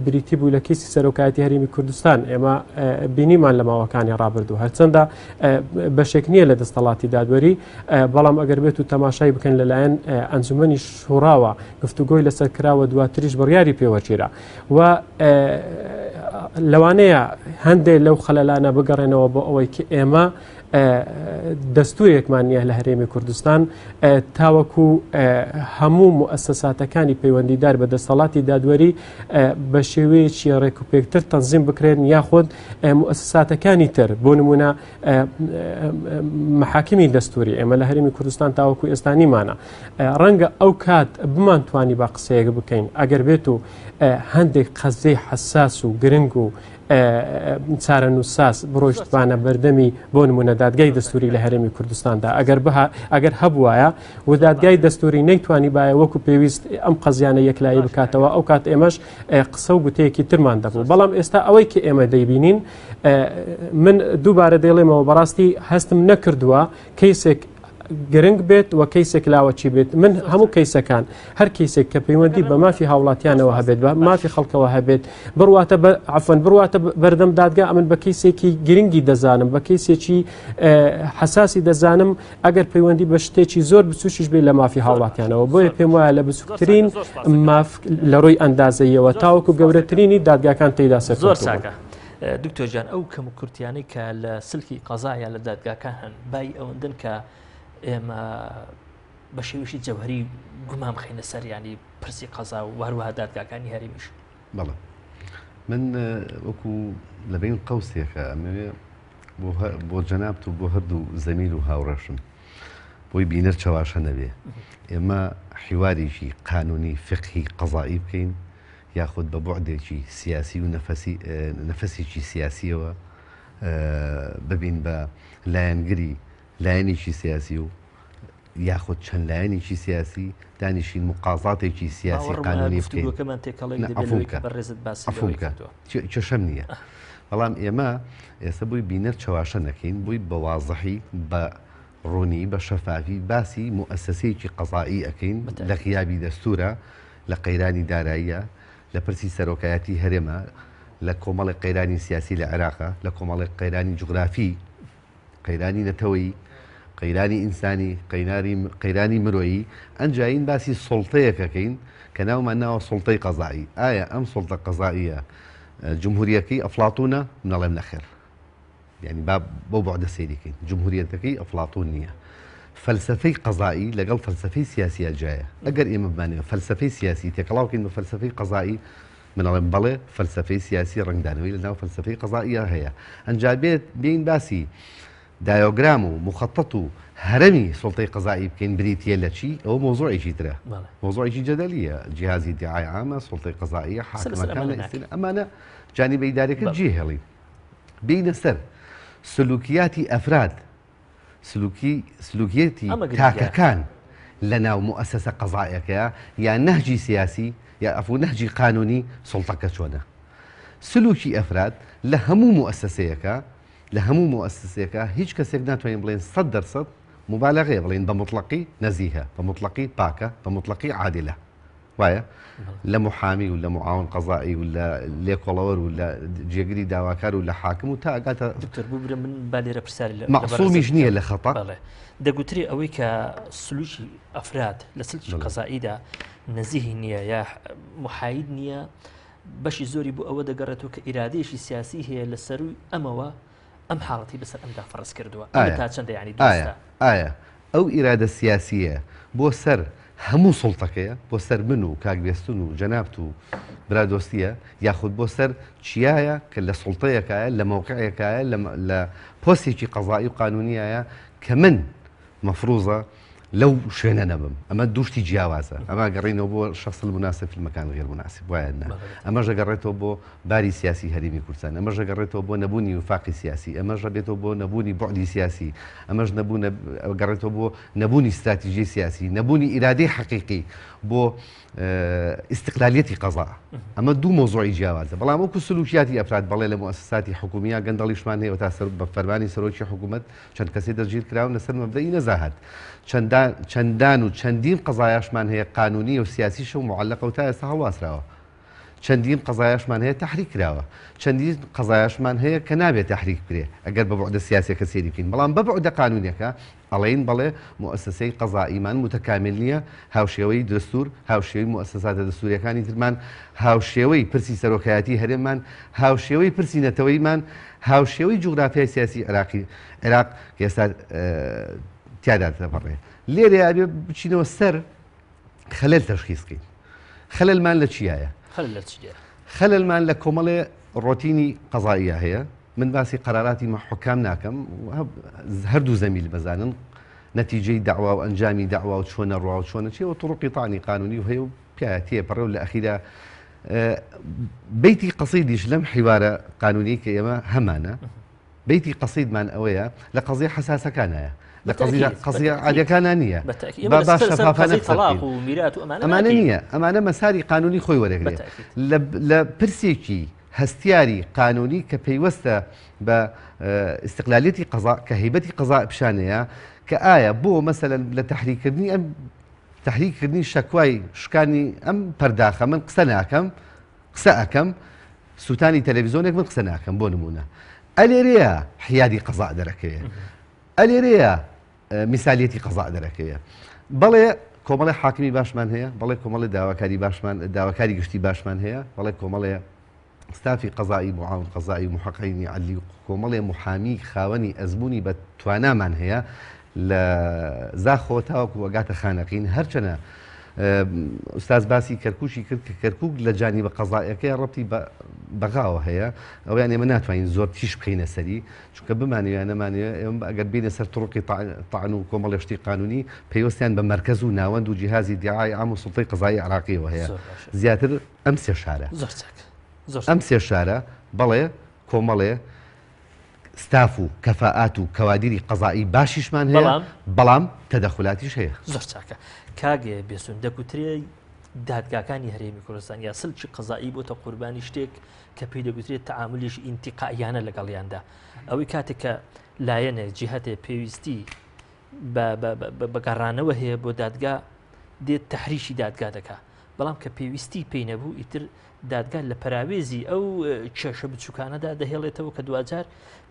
بریتی بوو لە کەیسی سەرۆکایەتی هەرێمی کوردستان ئێمە بینیمان لە ماوەکانی ڕابردوو هەرچەندە بەشێک نییە لە دەستەڵاتی دادوەری بەڵام ئەگەر بێت و تەماشای بکەن لەلایەن ئەنجومەنی شوڕاوە گفتوگۆی لەسەر کراوە دواتریش بڕیاری پێوەگیرا و لەوانەیە هەندێک لەو خەلەلانە بگەڕێنەوە بۆ ئەوەی کە ئێمە دەستورێکمان نییە لە هەرێمی کوردستان تاوەکو هەموو موئەسەساتەکانی پەیوەندیدار بە دەسەڵاتی دادوەری بە شێوەیەکی ڕێک و پێکتر تەنزیم بکرێن یاخود موئەسەساتەکانی تر بۆ نمونە محاکمی دەستوری ئێمە لە هەرێمی کوردستان تاوەکو ئێستا نیمانە ڕەنگە ئەو کات بمانتوانی بە قسەیەک بکەین ئەگەر بێت و هەندێک قەزەی حەساس و گرنگ و چارەنووسساز بڕۆیشتبانە بەردەمی بۆ نمونە دادگای دەستوری لە هەرێمی کوردستاندا ئەگەر بها ئەگەر هەبوایە و دادگای دەستوری نەیتوانی باە وەکو پێویست ئەم قەزیانە یەکلایی بکاتەوە ئەو کات ئێمەش قسە و گوتەیەکی ترمان دەبوو بەڵام ئێستا ئەوەی کە ئێمە دەیبینین من دووبارە دەیڵێمەوە بەڕاستی هەستم نەکردووە کەیسێک گرنگ بێت و کەیسێک لاوەکی بێت من هەموو کەیسەکان هەر کەیسێک کە پەیوەندی بە مافی هاوڵاتیانەوە هەبێت بە مافی خەڵکەوە هەبێت بڕواتە عفن بڕواتە بەردەم دادگا ئەمن بە کەیسێکی گرنگی دەزانم بە کەیسێکی حساسی دەزانم ئەگەر پەیوەندی بە شتێکی زۆر بچوشیش بێت لە مافی هاوڵاتیانەوە بۆیە پێم وایە لە بچووکترین ماف لە ڕووی ئەندازەیەوە تاوەکو گەورەترینی دادگاکان تێدا سەر زۆر چاکە. دکتۆر جان ئەو کەم و کورتیانەی کە لە سلکی قەزا یان لە دادگاکان هەن بای ئەوەندن کە ئێمە بە شێوەیەکی جەوهری گومان بخەینە سەر ینی پرسی قەزا و هەروەها دادگاکانی هەرێمیش. بەڵێ من وەکو لە بین قەوسێکە ئەمەوێ بۆ جەنابت و بۆ هەردوو زەمیل و هاوڕێشم بۆی بینەر چەواشە نەبێ ئێمە حیوارێکی قانونی فقهی قەزایی بکەین یاخود بە بوعدێکی سیاسی و نەفەسی نەفەسێکی سیاسیەوە ببین بە لایەنگری لایەنێکی سیاسی و یاخود چەند لایەنێکی سیاسی دانیشین مقازاتێکی سیاسی قانونی بکەین کێشەم نییە بەڵام ئێمە ئێستا بۆی بینەر چەواشە نەکەین بۆی بە وازحی بە ڕوونی بە شەفافی باسی موئەسەسەیەکی قەزایی ئەکەین لە غیابی دەستورە لە قەیرانی داراییە، لە پرسی سەرۆکایەتی هەرێمە، لە کۆمەڵێک قەیرانی سیاسی لە عێراقا، لە کۆمەڵێک قەیرانی جوگرافی، قەیرانی نەتەوەیی، قەیرانی ئینسانی، قەیرانی مرۆیی، ئەنجا یین باسی سوڵتەیەک ئەکەین کە ناومان ناوە سوڵتەی قەزائی. ئایا ئەم سوڵتە قەزائیە جمهوریەکەی ئەفلاتونە؟ من ئەڵێم نەخێر. یانی با بەو بوعدە سەیری کەین. جمهوریەتەکەی ئەفلاتون نییە. فەلسەفەی قەزائی لەگەڵ فەلسەفەی سیاسییا جیایە. ئەگەر ئێمە بمانەوێ فەلسەفەی سیاسی تێکەڵاو کەین بە فەلسەفەی قەزائی، من ئەڵێم بەڵێ فەلسەفەی سیاسی ڕەنگدانەوەی لە ناو فەلسەفەی قەزائییا هەیە. ئەنجا بێت بێین باسی دایۆگرام و موخەتەت و هەرەمی سوڵتەی قەزائی بکەین بریتییە لە چی؟ ئەوە مەوزوعێکی ترە. مەوزوعێکی جەدەلییە. جیهازی ئیدیعای عامە، سوڵتەی قەزائییە، حاکمەکانە، ئیستینا، ئەمانە جانیبە ئیداریەکە جێهێڵین. بێینە سەر سلوکیاتی ئەفراد، سلوکی سلوکیەتی تاکەکان لە ناو موئەسەسە قەزائیەکەیا یا نەهجی سیاسی یا عەفو نەهجی قانونی سوڵتەکە چۆنە؟ سلوکی ئەفراد لە هەموو موئەسەسەیەکا لە هەموو موئەسەسەیەکا هیچ کەسێک ناتوانین بڵێین 100% موبالەغەیە بڵێین بە موتڵەقی نەزیهە بە موتڵەقی پاکە بە موتڵەقی عادلە. وایە لە محامی و لە معاون قەزائی و لە لێکۆڵەوەر و لە جێگری داواکار و لە حاکم و تا ئەگاتە دکتۆر ببرە من با لێرە پرسیار لە مەعسومیش نییە لە خەتا بەڵێ دەگوترێ ئەوەی کە سلوکی ئەفراد لە سلکی قەزائیدا نەزیهی نییە یا محاید نییە بەشی زۆری بۆ ئەوە دەگەڕێتەوە کە ئیرادەیەکی سیاسی هەیە لە سەروی ئەمەوە ئەم حاڵەتی بەسەر ئەمدا فەرز کردووە ئەمە تا چەندە یعنی دروستە؟ ئایا ئەو ئیرادە سیاسییە بۆ سەر هەموو سوڵتەکەیە، بۆ سەر من و کاک بێستون و جەنابت و برادۆستییە، یاخود بۆ سەر چیایە کە لە سوڵتەیەکایە، لە مەوقعێکایە، لە پۆستێکی قەزائی و قانونیایە کە من مەفروزە لەو شوێنە نەبم. ئەمە دوو شتی جیاوازە. ئەمە گەڕینەوە بۆ شخص المناسب في المكان غير مناسب وایە نا؟ ئەمەش دەگەڕێتەوە بۆ باری سیاسی هەرێمی کوردستان، ئەمەش دەگەڕێتەوە بۆ نەبوونی وفاقی سیاسی، ئەمەش دەبێتەوە بۆ نەبوونی بوعدی سیاسی، ئەمەش ئەگەڕێتەوە بۆ نەبوونی ستراتیژی سیاسی، نەبوونی ئیرادەی حەقیقی بۆ ئیستقلالیەتی قەزا. ئەمە دوو مەوزوعی جیاوازە. بەڵام وەکو سلوکیاتی ئەفراد بەڵێ لە موئەسەساتی حکومییا گەندەڵیشمان هەیە و تا سەر بە فەرمانی سەرۆکی حکوومەت چەند کەسێ دەستگیر کراون لەسەر مەبدەئی نەزاهەت. چەندان و چەندین قەزایاشمان هەیە قانونییە و سیاسیشە و موعەلەقە و تا ئێستا هەڵواسراوە. چەندین قەزایاشمان هەیە تەحریک کراوە، چەندین قەزایاشمان هەیە کە نابێت تەحریک بکرێ ئەگەر بە بوعدە سیاسیەکە سەیری بکەین، بەڵام بە بوعدە قانونیەکە ئەڵێین بەڵێ موئەسەسەی قەزائیمان موتەکامیل نییە، هاوشێوەی دەستور، هاوشێوەی موئەسەساتە دەستوریەکانی ترمان، هاوشێوەی پرسی سەرۆکایەتی هەرێممان، هاوشێوەی پرسی نەتەوەییمان، هاوشێوەی جوگرافیای سیاسی عێراقی عێراق کە ئێستا تیادا تێپەڕێ. لێرەیا ئەبێ بچینەوە سەر خەلەل تەشخیص کەین. خەلەلمان لە چیایە؟ خەلەل لە چیایە؟ خەلەلمان لە کۆمەڵێ ڕۆتینی قەزاییە هەیە. من باسی قەراراتی حوکام ناکەم، هەردوو زەمیل بەزانن نەتیجەی دەعوا و ئەنجامی دەعوا و چۆنە ڕوا و چۆنە چیەوە طرقی طعنی قانونی و هەیە و پیاە تێپەڕێ و لە ئەخیرا بەیتی قەسیدیش لەم حیوارە قانونی کە ئێمە هەمانە بەیتی قەسیدمان ئەوەیە لە قەزیە حەساسەکانایە لە قەزیە قەزیە عادیەکانا نییە با با شەفافانە قسە بکەین. ئەمانە نییە ئەمانە مەساری قانونی خۆی وەرەگرێ لە پرسێکی هەستیاری قانونی کە پەیوەستە بە ئیستقلالیەتی قەزا کە هەیبەتی قەزا پیشانەیە کە ئایا بۆ مەسەلەن لە تەحریکردنی ئەم تەحریککردنی شەکوای شکانی ئەم پەرداخە من قسە ناکەم قسە ئەکەم سوتانی تەلەڤیزۆنێک من قسە ناکەم بۆ نمونە ئەلێرەیە حیادی قەزا دەرەکەوێ ئەلێرەیە میسالیەتی قەزا دەرەکەوێ بەڵێ کۆمەڵی حاکمی باشمان هەیە بەڵێ کۆمەڵی داواکاری باشمان داواکاری گشتی باشمان هەیە بەڵێ کۆمەڵێ ستافی قەزایی معاون قەزایی محققینی عەدلی و کۆمەڵێ محامی خاوەنی ئەزمموی بە توانامان هەیە لە زاخۆ تاوەکو ئەگاتە خانەقین، هەرچەنە ئوستاز باسی کەرکوکی کرد کە کەرکوک لە جانیبە قەزایەکەی ڕەبتی بە بەغاوە هەیە، ئەویان ئێمە ناتوانین زۆر تیش بخەینە سەری، چونکە بمانەوێ یان نەمانەوێ ئێمە ئەگەر بینە سەر طرقی طعن و کۆمەڵێ شتی قانونی پەیوەستیان بە مەرکەز و ناوەند و جیهازی دیعای عام و سوڵتەی قەزایی عێراقیەوە هەیە زیاتر ئەم سێ شارە ئەم سێ شارە بەڵێ کۆمەڵێ ستاف و کەفائات و کەوادیری قەزائی باشیشمان هەیە، بەڵام تەدەخولاتیش هەیە. زۆر چاکە کاک بێسون، دەگوترێ دادگاکانی هەرێمی کوردستان یا سلکی قەزایی بۆتە قوربانی شتێک کە پێی دەگوترێت تەعاملیش ئینتیقائیانە لەگەڵیاندا، ئەوەی کاتێک کە لایەنێک جیهەتێ پێویستی بە گەڕانەوە هەیە بۆ دادگا دێت تەحریشی دادگا دەکا. بەڵام کە پێویستی پێی نەبوو ئیتر دادگا لە پەراوێزی ئەو کێشە بچووکانەدا دەهێڵێتەوە کە دواجار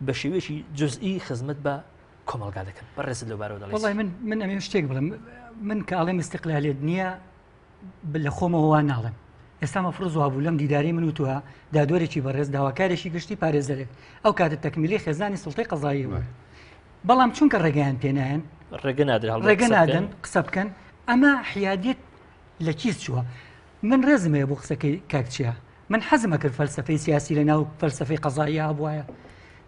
بە شێوەیەکی جزئی خزمەت بە کۆمەڵگا دەکەن. بەڕێزت لەو بارەوە دەڵێی چی؟ وەڵای من من ئەمەوێ شتێک بڵێم من کە ئەڵێم ئیستقلالیەت نییە لە خۆمەوە وا ناڵێم ئێستا مەفروز وابوو لەم دیداری من و تۆ دادوەرێکی بەڕێز داواکارێکی گشتی پارێزەرێک ئەو کاتە تەکمیلی خێزانی سوڵتەی قەزایی بوو بەڵام چونکە ڕێگەیان پێنایەن ڕێگە نادرێت هەڵبەت ڕێگە قسە بکەن. نادەن قسە بکەن ئەمە حیادیت لە کیس چووە من ڕێزم هەیە بۆ قسەکەی کاک چیا من حەزم ئەکرد فەلسەفەی سیاسی لە ناو فەلسەفەی قەزاییە هەبوایە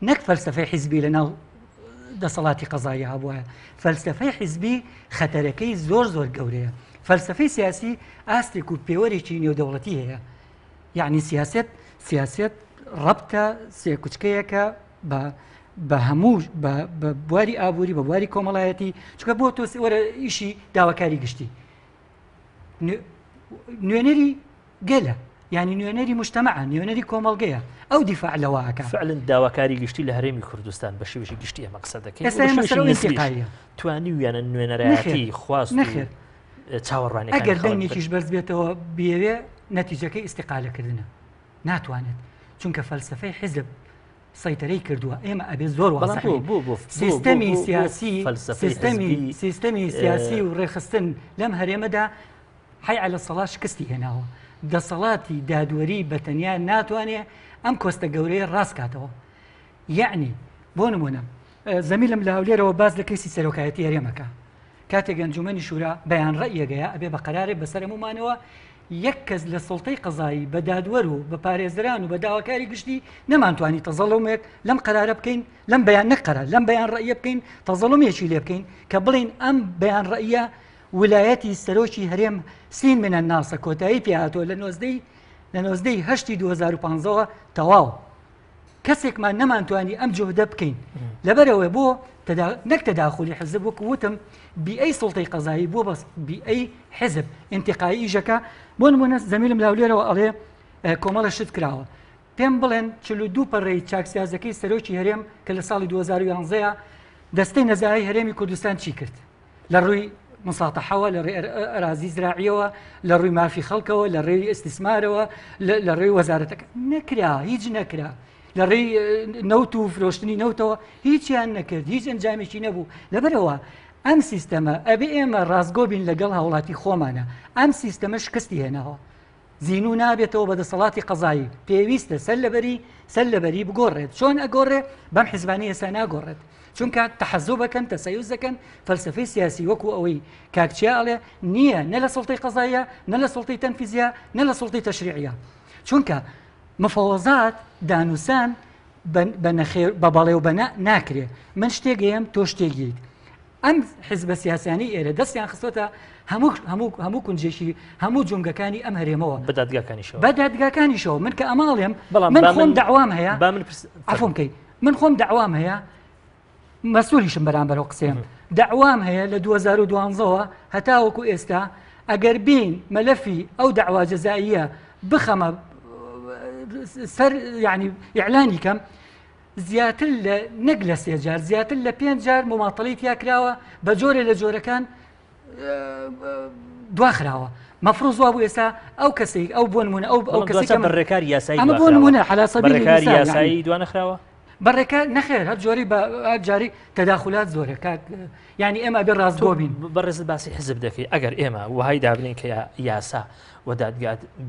نەک فەلسەفەی حیزبی لە ناو دەسەڵاتی قەزاییە هەبوایە فەلسەفەی حیزبی خەتەرەکەی زۆر زۆر گەورەیە فەلسەفەی سیاسی ئاستێک و پێوەرێکی نێودەوڵەتی هەیە یعنی سیاست سیاست ڕەبتە سێکوچکەیەکە بە بە هەموو بە بواری ئابووری بە بواری کۆمەڵایەتی چکە بۆ تۆ وەرە ئیشی داواکاری گشتی نوێنەری گەلە یعنی نوێنەری مجتمعە نوێنەری کۆمەڵگەیە ئەو دیفاع لەوە ئەکا فعلا داواکاری گشتی لە هەرێمی کوردستان بە شێوەیەکی گشتی ئێمە قسە دەکەین ئێستا ئێمە سەر ئەو ئینتیقاییە. توانیویانە نوێنەرایەتی خواست و نەخێر. چاوەڕوانیەکانی ئەگەر خەڵک دەنگێکیش بەرز بێتەوە بیەوێ نەتیجەکەی ئیستیقالەکردنە ناتوانێت چونکە فەلسەفەی حیزب سەیتەرەی کردووە ئێمە ئەبێ زۆر بەڵام وازح بۆ بین بۆ بۆ سیستەمی بۆ- بۆ سیاسی فەلسەفەی سیستەمی حزبی، سیستەمی سیاسی و ڕێکخستن لەم هەرێمەدا حەی عەلە سەڵا شکستی هێناوە دەسەڵاتی دادوەری بە تەنیا ناتوانێ ئەم کۆستە گەورەیە ڕاست کاتەوە یەعنی بۆ نمونە زەمیلم لە هەولێرەوە باس لە کەیسی سەرۆکایەتی هەرێمەکە کاتێک ئەنجومەنی شورا بەیان ڕەئیەگەیە ئەبێ بە قەرارێ بەسەر هەموومانەوە یەک کەس لە سوڵتەی قەزایی بە دادوەر و بە پارێزران و بە داواکاری گشتی نەمانتوانی تەزەڵومێک لەم قەرارە بکەین لەم بەیان نەک قەرار لەم بەیان ڕەئیە بکەین تەزەڵومێکی لێ بکەین کە بڵێین ئەم بەیان ڕەئیە ولایەتی سەرۆکی هەرێم سین منە ناسە کۆتایی پێ هاتووە لە نۆزدەی لە نۆزدەی هەشتی 2015ەوە تەواو کەسێکمان نەمانتوانی ئەم جوهدە بکەین لەبەرەوە بۆ نەک تەداخلی حزب وەکو وتم بیئەی سڵتەی قەزایی بۆ بەس بیئەی حزب ئینتقایی ئیشەکە بۆ نمونە زەمیلم لاولێرەوە ئەڵێ کۆمەڵە شت کراوە پێم بڵێن 42 پەڕەی چاکسازەکەی سەرۆکی هەرێم کە لە ساڵی 2011 دەستەی نەزاهی هەرێمی کوردستان چی کرد لە ڕووی مساتەحەوە لە ڕێ ئەرازی زراعیەوە لە ڕووی مافی خەڵکەوە لە ڕێی ئیسیسمارەوە لە ڕێی وەزارەتەکە نەکرا هیچ نەکرا لە ڕێی نەوت و فرۆشتنی نەوتەوە هیچیان نەکرد هیچ ئەنجامێکی نەبوو لەبەرەوە ئەم سیستەمە ئەبێ ئێمە ڕاستگۆ بین لەگەڵ هاوڵاتی خۆمانە ئەم سیستەمە شکستی هێناوە زینوو نابێتەوە بە دەسەڵاتی قەزایی، پێویستە سەر لەبەری سەر لەبەری بگۆڕێت، چۆن ئەگۆڕێ؟ بەم حیزبانەی ئێستا ناگۆڕێت، چونکە تەحەزوب ئەکەن، تەسەیوز دەکەن، فەلسەفەی سیاسی وەکو ئەوەی کاک چیا ئەڵێ نییە نە لە سوڵتەی قەزاییە، نە لە سوڵتەی تەنفیزیە، نە لە سوڵتەی تەشریعیە، چونکە مفەوەزات، دانوسان بە نەخێر بە بەڵێ و بە نا ناکرێ، من شتێک ئەیەم تۆ شتێک یەیت. ئەم حیزبە سیاسیانەی ئێرە دەستیان خستۆتە هەموو هەموو هەموو کنجێکی هەموو جومگەکانی ئەم هەرێمەوە بە دادگاکانیشەوە بە دادگاکانیشەوە من کە ئەمە ئەڵێم بەڵام من با خۆم داوام هەیە با من پرس عفوم کەی من خۆم داوام هەیە مەسوولیشم بەرامبەر ئەو قسەیەم داوام هەیە لە 2012ەوە هەتاوەکو ئێستا ئەگەر بین مەلەفی ئەو داوا جەزائیە بخەمە سەر یعنی ئیعلانی کەم زیاتر لە نەک لە سێ جار زیاتر لە پێنج جار مماتەڵەی تیا کراوە بە جۆرێ لە جۆرەکان دواخراوە مەفروز وا بوو ئێستا ئەو کەسێک ئەو بۆ نمونە ئەو ئەو کەسێک بە ڕێکار یاسایی ئەمە بۆ نمونە حەلا سەبیلی ڕێکار مثال، یعنی یاسایی دوانەخراوە بە ڕێکار نەخێر هەر جۆری بە هەر جاری تەداخولات زۆرە کاک یعنی ئێمە ئەبێ ڕاستگۆ بین بەڕێزت باسی حزب دەکەی ئەگەر ئێمە وهای دابنین کە یاسا و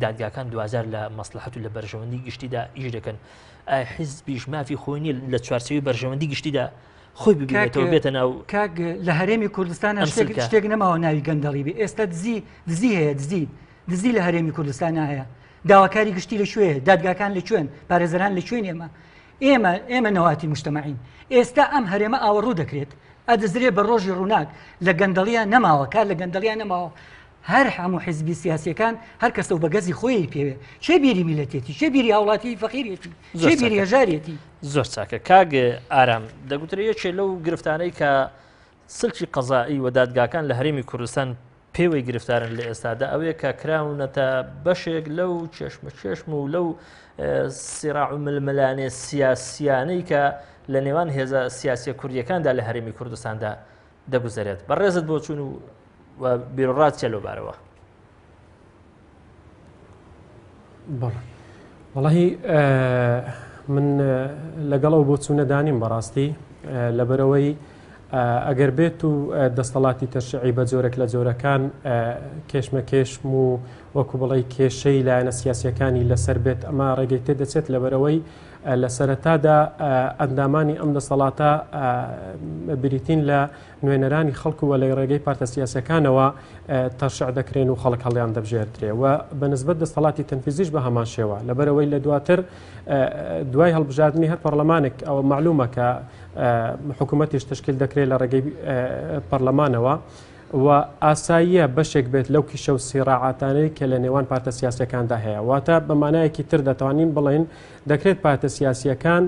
دادگاکان دوجار لە مەسلحەت و لە بەرژەوەندی گشتیدا ئیش دەکەن ئایا حیزبیش مافی خۆی نییە لە چوارچێوەی بەرژەوەندی گشتیدا خۆی ببینێتەوە بێتە ناو کاک لە هەرێمی کوردستان شتێک شتێک نەماوە ناوی گەندەڵی بێ ئێستا دزی دزی هەیە دزی دزی لە هەرێمی کوردستان هەیە داواکاری گشتی لە کوێ دادگاکان لە کوێن پارێزەران لە کوێن ئێمە ئێمە ئێمە نەواتی مشتەمەعین ئێستا ئەم هەرێمە ئاوەڕوو دەکرێت ئەدزرێ بە ڕۆژی ڕووناک لە گەندەڵیان نەماوە کار لە گەندەڵیان نەماوە هەر هەموو حیزبی سیاسیەکان هەر کەسە و بە گەزی خۆیی پێوێ چێ بیری میلەتێتی چێ بیری هاوڵاتی فەقیرێتی چێ بیری هەژارێتی. زۆر چاکە کاک ئارام دەگوترێ یەکێ لەو گرفتانەی کە سلکی قەزایی و دادگاکان لە هەرێمی کوردستان پێوەی گرفتارن لە ئێستادا ئەوەیە کە کراونەتە بەشێک لەو چێشمە چێشم و لەو سیراع و ململانێ سیاسیانەی کە لە نێوان هێزە سیاسیە کوردیەکاندا لە هەرێمی کوردستاندا دەگوزەرێت. بەڕێزت بۆچوون و بیروڕات چیە لەو بارەوە؟ بەڵێ وەڵاهی من لەگەڵ ئەو بۆچوونەدانیم بەڕاستی لەبەرەوەی ئەگەر بێت و دەستەڵاتی تەشعی بە جۆرێک لە جۆرەکان کێشمەکێشم و وەکو بڵێ کێشەی لایەنە سیاسەکانی لەسەر بێت ئەمە ڕێگەی تێ دەچێت لەبەرەوەی لە سەرەتادا ئەندامانی ئەم دەسەڵاتە بریتین لە نوێنەرانی خەڵک و لە ڕێگەی پارتە سیاسەکانەوە تەرشع دەکرێن و خەڵک هەڵیان دەبژێردرێ و بە نسبەت دەسەڵاتی تەنفیزیش بە هەمان شێوە لەبەرەوەی لە دواتر دوای هەڵبژاردننی هەر پەرلەمانێک ئەوە معلومە کە حکوومەتیش تشکیل دەکرێت لە ڕێگەی پەرلەمانەوە و ئاساییە بەشێک بێت لەو کیشە و سیڕاعاتانەی کە لە نێوان پارتە سیاسەکاندا هەیە واتە بە مانایەکی تر دەتوانین بڵێن دەکرێت پارتە سیاسیەکان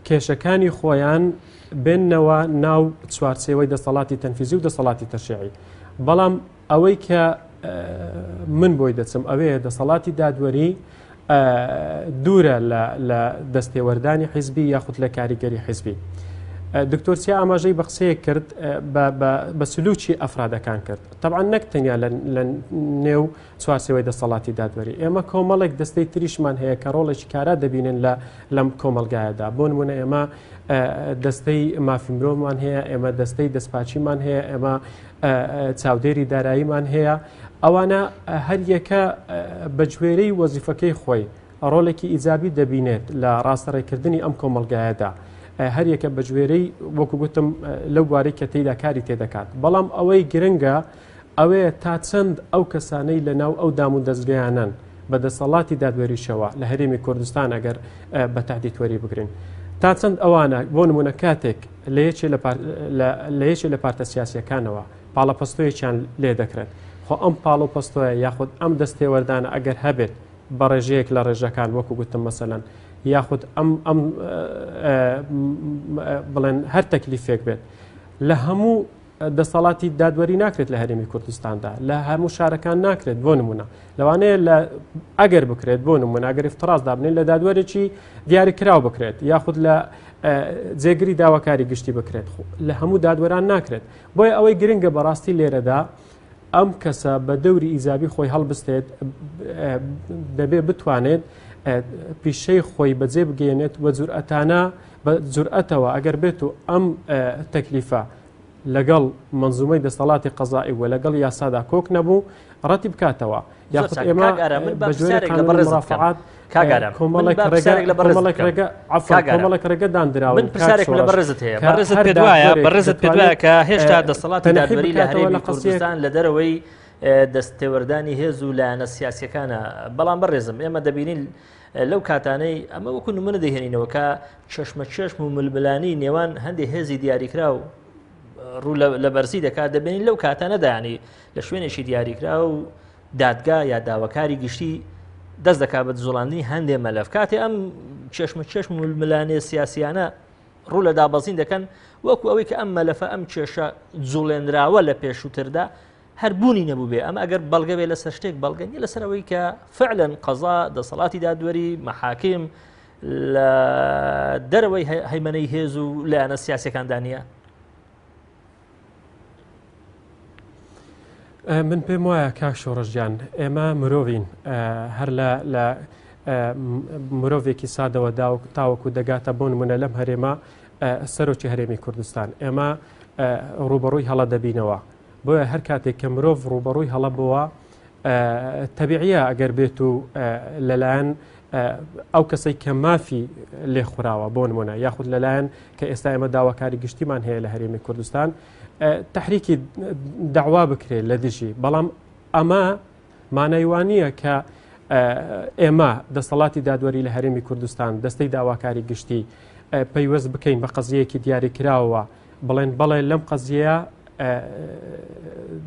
کێشەکانی خۆیان بێننەوە ناو چوارچێوەی دەسەڵاتی تەنفیزی و دەسەڵاتی تەشریعی بەڵام ئەوەی کە من بۆی دەچم ئەوەیە دەسەڵاتی دادوەری دوورە لە دەستێوەردانی حیزبی یاخود لە کاریگەری حیزبی. دکتۆر چیا ئاماژەی بە قسەیەک کرد بە سلوکی ئەفرادەکان کرد طبعا نەک تەنیا لە نێو چوارچێوەی دەسەڵاتی دادوەری ئێمە کۆمەڵێک دەستەی تریشمان هەیە کە ڕۆڵێکی کارا دەبینن لە لەم کۆمەلگایەدا بۆ نمونە ئێمە دەستەی مافی مرۆڤمان هەیە ئێمە دەستەی دەستپاچیمان هەیە ئێمە چاودێری داراییمان هەیە ئەوانە هەریەکە بە گوێرەی وەزیفەکەی خۆی ڕۆلێکی ئیجابی دەبینێت لە ڕاستەڕێکردنی ئەم کۆمەلگایەدا هەریەکە بە گوێرەی وەکو گوتم لەو بوارەی کە تێیدا کاری تێدەکات بەڵام ئەوەی گرنگە ئەوەیە تا چەند ئەو کەسانەی لە ناو ئەو دام و دەزگایانەن بە دەسەڵاتی دادوەریشەوە لە هەرێمی کوردستان ئەگەر بە تەحدید وەری بگرین تا چەند ئەوانە بۆ نمونە کاتێک لە یەکێ لە یەکێ لە پارتە سیاسیەکانەوە پاڵەپەستۆیەکیان لێ دەکرێت خۆ ئەم پاڵەپەستۆیە یاخود ئەم دەستێوەردانە ئەگەر هەبێت بە ڕێژەیەک لە ڕێژەکان وەکو گوتم مەسەلەن یاخود ئەم ئەم بڵێن هەر تەکلیفێک بێت لە هەموو دەسەڵاتی دادوەری ناکرێت لە هەرێمی کوردستاندا لە هەموو شارەکان ناکرێت بۆ نمونە لەوانەیە لە ئەگەر بکرێت بۆ نمونە ئەگەر افتراض دابنین لە دادوەرێکی دیاریکراو بکرێت یاخود لە جێگری داواکاری گشتی بکرێت لە هەموو دادوەران ناکرێت بۆیە ئەوەی گرنگە بەڕاستی لێرەدا ئەم کەسە بە دەوری ئیجابی خۆی هەڵبستێت دەبێ بتوانێت پیشەی خۆی بەجێ بگەێنێت و جورئەتانە بە جورئەتەوە ئەگەر بێت و ئەم تەکلیفە لەگەڵ منزومەی دەسەڵاتی قەزایی و لەگەڵ یاسادا کۆک نەبوو ڕەتی بکاتەوە یاخود ئێمە بەڕێزرافعات کۆمەڵێک ڕێگە دانراوە من پرسیارێک لە بەڕێزت هەیە بەڕێزت پێت وایە بەڕێزت پێت وایە کە هێشتا دەسەڵاتی دادوەری لە هەرێمی کوردستان لە دەرەوەی دەستێوەردانی هێز و لایەنە سیاسیەکانە بەڵام بەڕێزم ئێمە دەبینین لەو کاتانەی ئەمە وەکو نمونە دەهێنینەوە کە چەشمە چێشم و ململانی نێوان هەندێک هێزی دیاریکراو ڕوو لە بەرزی دەکات دەبینین لەو کاتانە دایانی لە شوێنێکی دیاریکرا و دادگا یا داواکاری گشتی دەست دەکات بە جوڵاندنی هەندێ مەلەف کاتێ ئەم چێشمە چێشم ململانێ سیاسیانە ڕوو لە دابەزین دەکەن وەکو ئەوەی کە ئەم مەلەفە ئەم کێشە جوڵێنراوە لە پێشووتردا هەر بوونی نەبوو بێ ئەمە ئەگەر بەڵگە بێ لەسەر شتێک بەڵگە نیە لەسەر ئەوەی کە فعلەن قەزا دەسەڵاتی دادوەری مەحاکم لە دەرەوەی هەیمەنەی هێز و لایەنە سیاسەکاندا نییە. من پێم وایە کاک شۆڕشجان ئێمە مرۆڤین هەر لە مرۆڤێکی سادەوە تاوەکو دەگاتە بۆ نمونە لەم هەرێمە سەرۆکی هەرێمی کوردستان ئێمە ڕوبەڕووی هەڵە دەبینەوە بۆیە هەر کاتێک کە مرۆڤ ڕوبەڕووی هەڵە بۆوە تەبیعە ئەگەر بێت و لەلایەن ئەو کەسەی کە مافی لێخوراوە بۆ نمونە یاخود لەلایەن کە ئێستا ئێمە داواکاری گشتیمان هەیە لە هەرێمی کوردستان تحریکی داوا بکرێت لە دژی بەڵام ئەمە مانای وانە کە ئێمە دەسەڵاتی دادوەری لە هەرێمی کوردستان دەستەی داواکاری گشتی پەیوەست بکەین بە قەزیەکی دیاریکراوە بڵێن بەڵێ لەم قەزیەیە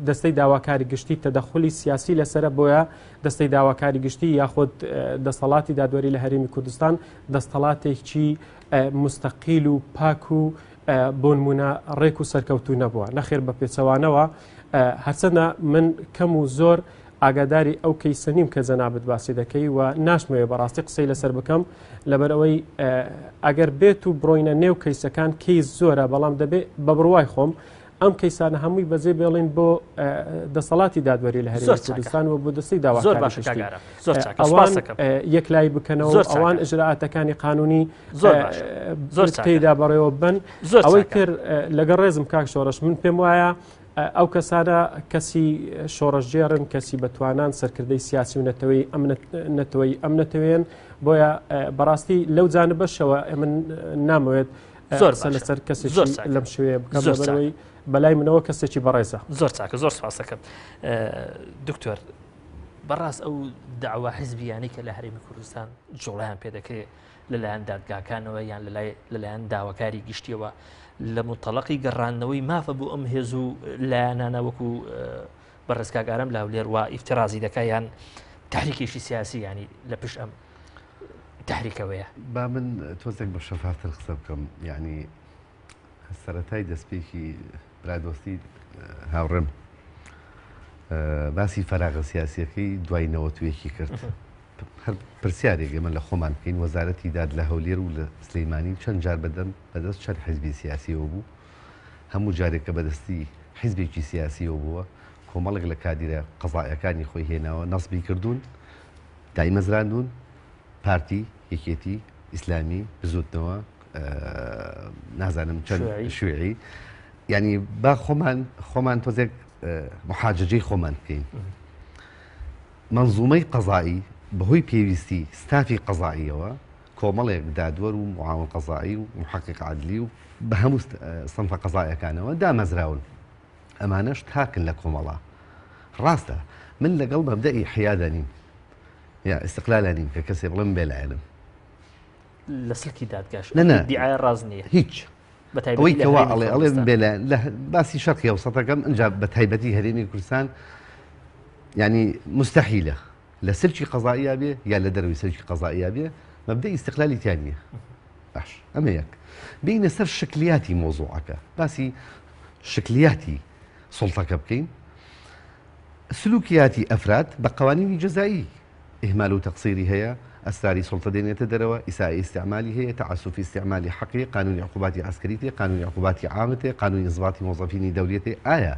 دەستەی داواکاری گشتی تەدەخلی سیاسی لەسرە بۆیە دەستەی داواکاری گشتی یاخود دەسەڵاتی دادوەری لە هەرێمی کوردستان دەستەڵاتێکی مستەقیل و پاک و بۆنمونە ڕێک و سەرکەوتو نەبووە نەخێر بە پێچەوانەوە هەرچەندە من کەم و زۆر ئاگاداری ئەو کەیسە نیم کە جەنابت باسی دەکەی و ناشمەوێ بەڕاستی قسەی لەسەر بکەم لەبەرئەوەی ئەگەر بێت و بڕۆینە نێو کەیسەکان کەیس زۆرە بەڵام دەبێ بە بڕوای خۆم ئەم کەیسانە هەمووی بەجێ بێڵین بۆ دەسەڵاتی دادوەری لە هەرێمی کوردستان و بۆ دەستی داواکاری گشتی ئەوان یەکلایی بکەنەوە ئەوان ئیجرائاتەکانی قانونی زۆر تێدا بەڕێوە بن ئەوەی تر لەگەڵ ڕێزم کاک شۆڕش من پێم وایە ئەو کەسانە کەسی شۆڕشگێڕن کەسی بەتوانان سەرکردەی سیاسی و نەتەوەی ئەم نەتەوەی ئەم نەتەوێن بۆیە بەڕاستی لەو جانبەشەوە من نامەوێت زۆر قسە لەسەر کەسێکی لەم شێوەیە بکەم لەبەرئەوەی بەلای منەوە کەسێکی بەڕێزە. زۆر چاکە زۆر سپاسەکەم دکتۆر بەڕاست ئەو داوا حزبیانی کە لە هەرێمی کوردستان جوڵیان پێ دەکرێت لەلایەن دادگاکانەوە یان لەلایەن داواکاری گشتیەوە لە متەڵقی گەڕاندنەوەی مافە بۆ ئەم هێز و لایەنانە وەکو بەڕێز کاک ئارام لە هەولێر وا ئیفترازی دەکا یان تحریکێکی سیاسی ینی لە پشت ئەم تحریکەوەیە. با من تۆزێک بە شەفافتر قسە بکەم یعنی سەرەتای دەستپێکی برادۆستی هاوڕێم باسی فەراغە سیاسیەکەی دوای نەوەتویەکی کرد هەر پرسیارێک ئێمە لە خۆمان بکەین وەزارەتی داد لە هەولێر و لە سلەیمانی چەند جار بەدەم بەدەست چەند حزبی سیاسیەوە بوو هەموو جارێک کە بەدەستی حیزبێکی سیاسیەوە بووە، کۆمەڵێک لە کادیرە قەزائیەکانی خۆی هێناوە، نەسبی کردوون، دایمەزراندوون، پارتی، یەکێتی، ئیسلامی، بزوتنەوە، نازانم چەند شوێعی، یعنی با خۆمان خۆمان تۆزێک محاجەجەی خۆمان بکەین. منظومەی قەزایی بەهۆی پێویستی ستافی قەزاییەوە کۆمەڵێک دادوەر و معاون قەزایی و محقق عدلی و بە هەموو سنفە قەزایەکانەوە دامەزراون ئەمانەش تاکن لە کۆمەڵا ڕاستە من لەگەڵ مەبدەئی حیادا نیم یا ئیستقلالا نیم کە کەسێ بڵێم بێلایەنم لە سلکی دادگاش نە دیعاە ڕاز نییە هیچ ئەوەی کەوا ئەڵێ ئەڵێ بێلایەن لە باسی شەرقی ئەوسەتەکەم ئەجا بە تایبەتی هەرێمی کوردستان ینی مستحیلە لە سلکی قەزائیا بێ یا لە دەرەوەی سلکی قەزائیا بێ مەبدەئی ئیستقلالی تیا نییە باش ئەمە یەک بینە سەر شکلیاتی مۆزوعەکە باسی شکلیاتی سڵتەکە بکەین سلوکیاتی ئەفراد بە قوانینی جەزایی ئیهمال و تەقسیری هەیە ئەسراری سڵتە دێنێتە دەرەوە ئیسائی ئیستعمالی هەیە تەعسوفی ئیستعمالی حەقی قانونی عقوباتی عەسکەری تێ قانونی عقوباتی عامە تێ قانونی ئینزباتی مۆزەفینی دەولیە تێ ئایا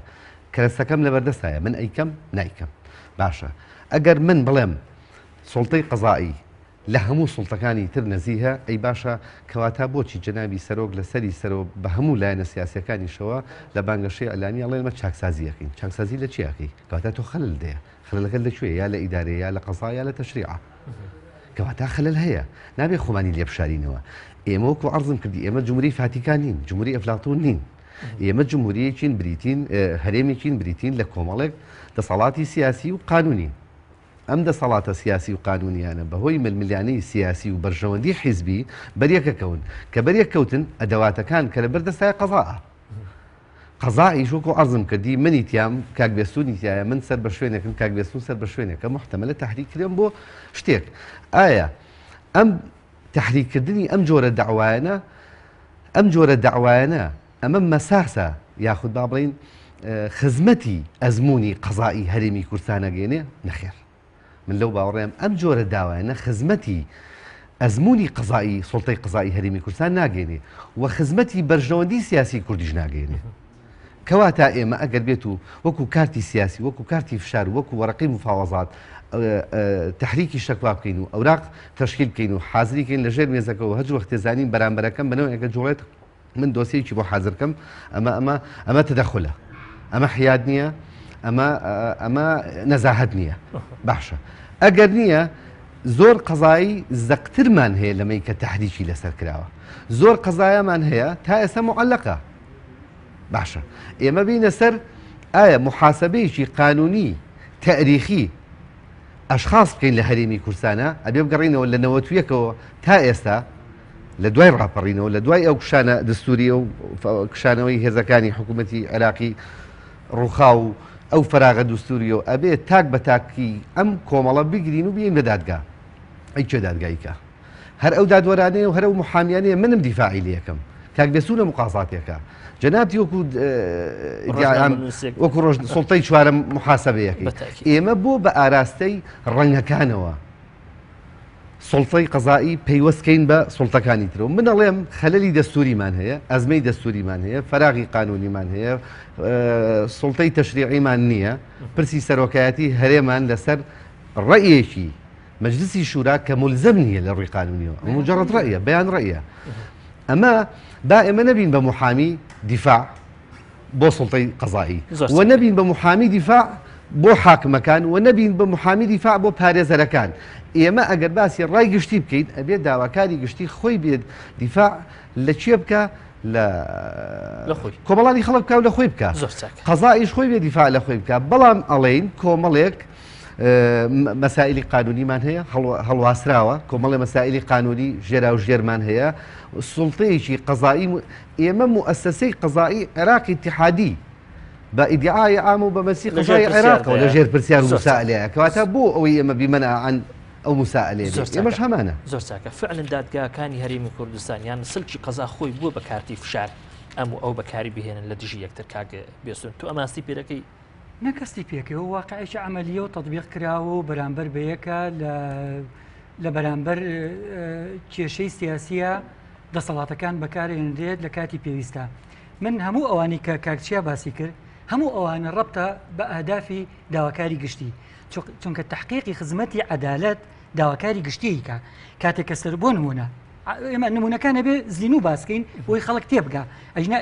کەرەستەکەم لەبەردەستایە من ئەیکەم نایکەم باشە ئەگەر من بڵێم سوڵتەی قەزائی لە هەموو سوڵتەکانی تر نەزیهە ئەی باشە کەواتە بۆچی جەنابی سەرۆک لە سەری سەرۆ بە هەموو لایەنە سیاسیەکانیشەوە لە بانگەشەی ئەلامی ئەڵێن مە چاکسازی ئەکەین چاکسازی لە چی ئەکەی کەواتە تۆ خەلل دەیە خەلەکە لە کوێ یا لە ئیدارەیە یا لە قەزا یا لە تەشریعە کەواتە خەلل هەیە نابێ خۆمانی لێ بشارینەوە ئێمە وەکو عەرزم کردی ئێمە جمهوری فاتیکان نین جمهوری ئەفلاتون نین ئێمە جمهوریەکین بریتین هەرێمێکین بریتین لە کۆمەڵێک دەسەڵاتی سیاسی و قانونی. ئەم دەسەڵاتە سیاسی و قانونیانە بەهۆی ململانێی سیاسی و بەرژەوەندی حیزبی بەریەکەکەون، کە بەریەک کەوتن ئەدەواتەکان کە لەبەر دەستایە قەزائە. قەزائیش وەکو عەرزم کردی منی تیام کاک بێستونی تیایە من سەر بە شوێنێکم کاک بێستون سەر بە شوێنێکە موحتەمەلە تەحریک کرێم بۆ شتێک. ئایا ئەم تەحریک کردنی ئەم جۆرە دەعوایانە ئەم جۆرە دەعوایانە ئەمە مەساسە یاخود با بڵێین خزمەتی ئەزموونی قەزائی هەرێمی کوردستان ئەگەیەنێ؟ نەخێر. من لەو باوەڕەم ئەم جۆرە داوایانە خزمەتی ئەزموونی قەزائی سوڵتەی قەزائی هەرێمی کوردستان ناگەێنێ و خزمەتی بەرژەوەندی سیاسی کوردیش ناگەێنێ. کەواتە ئێمە ئەگەر بێت و وەکو کارتی سیاسی وەکو کارتی فشار وەکو وەرەقەی مفاوەزات تحریکی شەکوا بکەین و ئەوراق تەشکیل بکەین و حازری کەین لە ژێر مێزەکەەوە هەج وەختێ زانین بەرامبەرەکەم بەنەوەیەکە جوڵێت من دۆسیەکی بۆ حازر کەم ئەمە ئەمە ئەمە تدەخلە ئەمە حیاد نییە ئەمە ئەمە نەزاهەت نییە باشە ئەگەر نییە زۆر قەزایی زەقترمان هەیە لەمەی کە تحریکی لەسەر کراوە زۆر قەزایەمان هەیە تا ئێستا معلقە باشە ئێمە بینە سەر ئایا محاسبەیەکی قانونی تاریخی ئەشخاص بکەین لە هەرێمی کوردستانە ئەبێ بگەڕینەوە لە نەوەتویەکەوە تا ئێستا لە دوای ڕاپەڕینەوە، لە دوای ئەو کشانە دەستوورییە و کشانەوەی هێزەکانی حکوومەتی عێراقی ڕووخاو و ئەو فەراغە دوستوورییە و ئەبێ تاک بە تاکی ئەم کۆمەڵە بگرین و بیەین بە دادگا. ئەی کێ دادگایی کا؟ هەر ئەو دادوەرانەیە و هەر ئەو محامیانەیە منم دیفاعی لێ ئەکەم. کاک بێستوونە مقازاتێکە. جەنابتی وەکوو وەکوو ڕۆژ سوڵتەی چوارەم محاسەبەیەکەی. ئێمە بۆ بە ئاراستەی ڕەنگەکانەوە. سوڵتەی قەزائی پەیوەست کەین بە سوڵتەکانی ترەوە. من ئەڵێم خەلەلی دەستووریمان هەیە، ئەزمەی دەستووریمان هەیە، فەراغی قانوونیمان هەیە، سوڵتەی تەشریعیمان نییە، پرسی سەرۆکایەتی هەرێمان لەسەر ڕەئیەکی مەجلسی شورا کە مولزەم نییە لە ڕووی قانوونیەوە، ئەمە مجرد ڕەئیە، بەیان ڕەئیە. ئەمە با ئێمە نەبین بە محامی دیفاع بۆ سوڵتەی قەزایی و نەبین بە محامی دیفاع بۆ حاکمەکان و نەبین بە محامی دیفاع بۆ پارێزەرەکان. ئێمە ئەگەر باسی ڕای گشتی بکەین ئەبێت داواکاری گشتی خۆی بێت دیفاع لە کێ بکا؟ لە کۆمەڵانی خەڵک بکا و لە خۆی بکا. قەزائیش خۆی بێ دیفاع لە خۆی بکا. بەڵام ئەڵێین کۆمەڵێک مەسائلی قانونیمان هەیە هەڵواسراوە، کۆمەڵێ مەسائلی قانونی ژێراوژێرمان هەیە، سوڵتەیەکی قەزایی ئێمە موئەسەسەی قەزایی عێراقی ئیتیحادی بە ئیدعای عام و بە مەسی قەزای عێراقەوە لە ژێر پرسیار و مسائلەیە، کەواتە بۆ ئەوەی ئێمە بیمەنع عن ئەو مسائلەیە بێت، ئێمەش هەمانە. زۆر چاکە. فعلا دادگاکانی هەرێمی کوردستان یان سلکی قەزا خۆی بووە بە کارتی فشار ئەم و ئەو بەکاری بهێنن لە دژی یەکتر. کاک بێسون تۆ ئەم ئاستی پێ دەکەی؟ نەک هەستی پێکەوە واقعێکی عملیە و تطبیق کراوە و بەرامبەر بە یەکە لە بەرامبەر کێشەی سیاسیە دەسەڵاتەکان بەکارێنرێت لە کاتی پێویستە من هەموو ئەوانی کە کاکچیا باسی کرد هەموو ئەوانە ڕەبتە بە ئەهدافی داواکاری گشتی چونکە تحقیقی خزمەتی عەدالەت داواکاری گشتیکە کاتێک کە سەر بۆ نمونە ئێمە نمونەکان ئەبێ زینوو باسکەین بۆی خەڵک تێبگا ئەژنا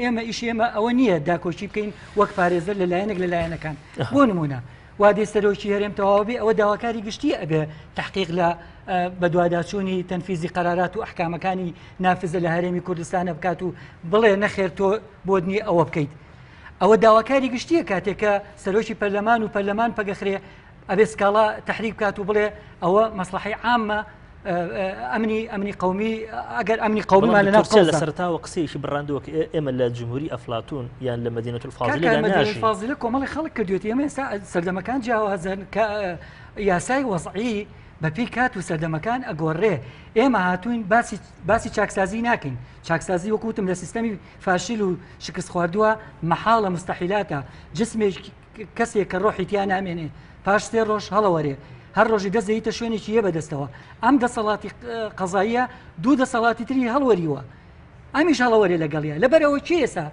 ئێمە ئیش ئێمە ئەوە نییە داکۆکی بکەین وەک پارێزەر لە لایەنێک لە لایەنەکان بۆ نمونە وادەی سەرۆکی هەرێم تەواو بێ ئەوە داواکاری گشتی ئەبێ تحقیق لە بەدواداچوونی تەنفیزی قەرارات و ئەحکامەکانی نافزە لە هەرێمی کوردستانە بکات و بڵێ نەخێر تۆ بۆت نییە ئەوە بکەیت ئەوە داواکاری گشتیە کاتێک کە سەرۆکی پەرلەمان و پەرلەمان پەگەخرێ ئەبێ سکاڵا تحریک بکات و بڵێ ئەوە مەسلحی عامە ئەمنی ئەمنی قومی ئەگەر ئەمنی قومیمان لە ناو لە سەرتاوە قسەیەکی بڕاندووە کە ئێمە لە جمهوری ئەفلاتون یان لە مدینەت الفاضلە فاضلە کۆمەڵی خەڵک کردوێتی ئێمە ئێستا سەردەمەکان جیاوازن کە یاسای وەزعی بەپێی کات و سەردەمەکان ئەگۆڕێ ئێمە هاتوین باسی باسی چاکسازی ناکەین چاکسازی وەکوتم لە سیستەمی فاشیل و شکست خواردووە مەحاڵە مستحیلاتە جسمێک کەسێک کە ڕۆحی تیا نامێنێ پاش سێ ڕۆژ هەڵەوەرێ هەر ڕۆژی دەست دەیتە شوێنێکی یە بەدەستەوە ئەم دەسەڵاتی قەزاییە دوو دەسەڵاتی تری هەڵوەریوە ئەمیش هەڵەوەرێ لەگەڵیە لەبەرەوە کێ ئێستا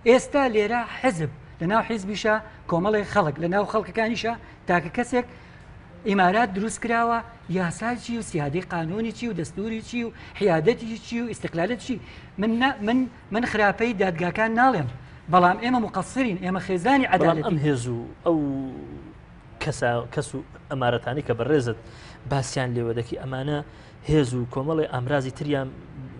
ئێستا لێرە حزب لەناو حیزبیشە کۆمەڵێک خەڵک لەناو خەڵکەکانیشە تاکە کەسێک ئیمارات دروست کراوە یاسا چی و سیادی قانونی چی و دەستوری چی و حیادەتی چی و ئیسیقلالت چی من من من خراپەی دادگاکان ناڵێم بەڵام ئێمە مقصرین ئێمە خێزانی عەدالەتین. ئەم هێز و ئەو کەسە کەس و ئەمارەتانی کە بەڕێزت باسییان لێوە دەکی ئەمانە هێز و کۆمەڵی ئامرازی تریان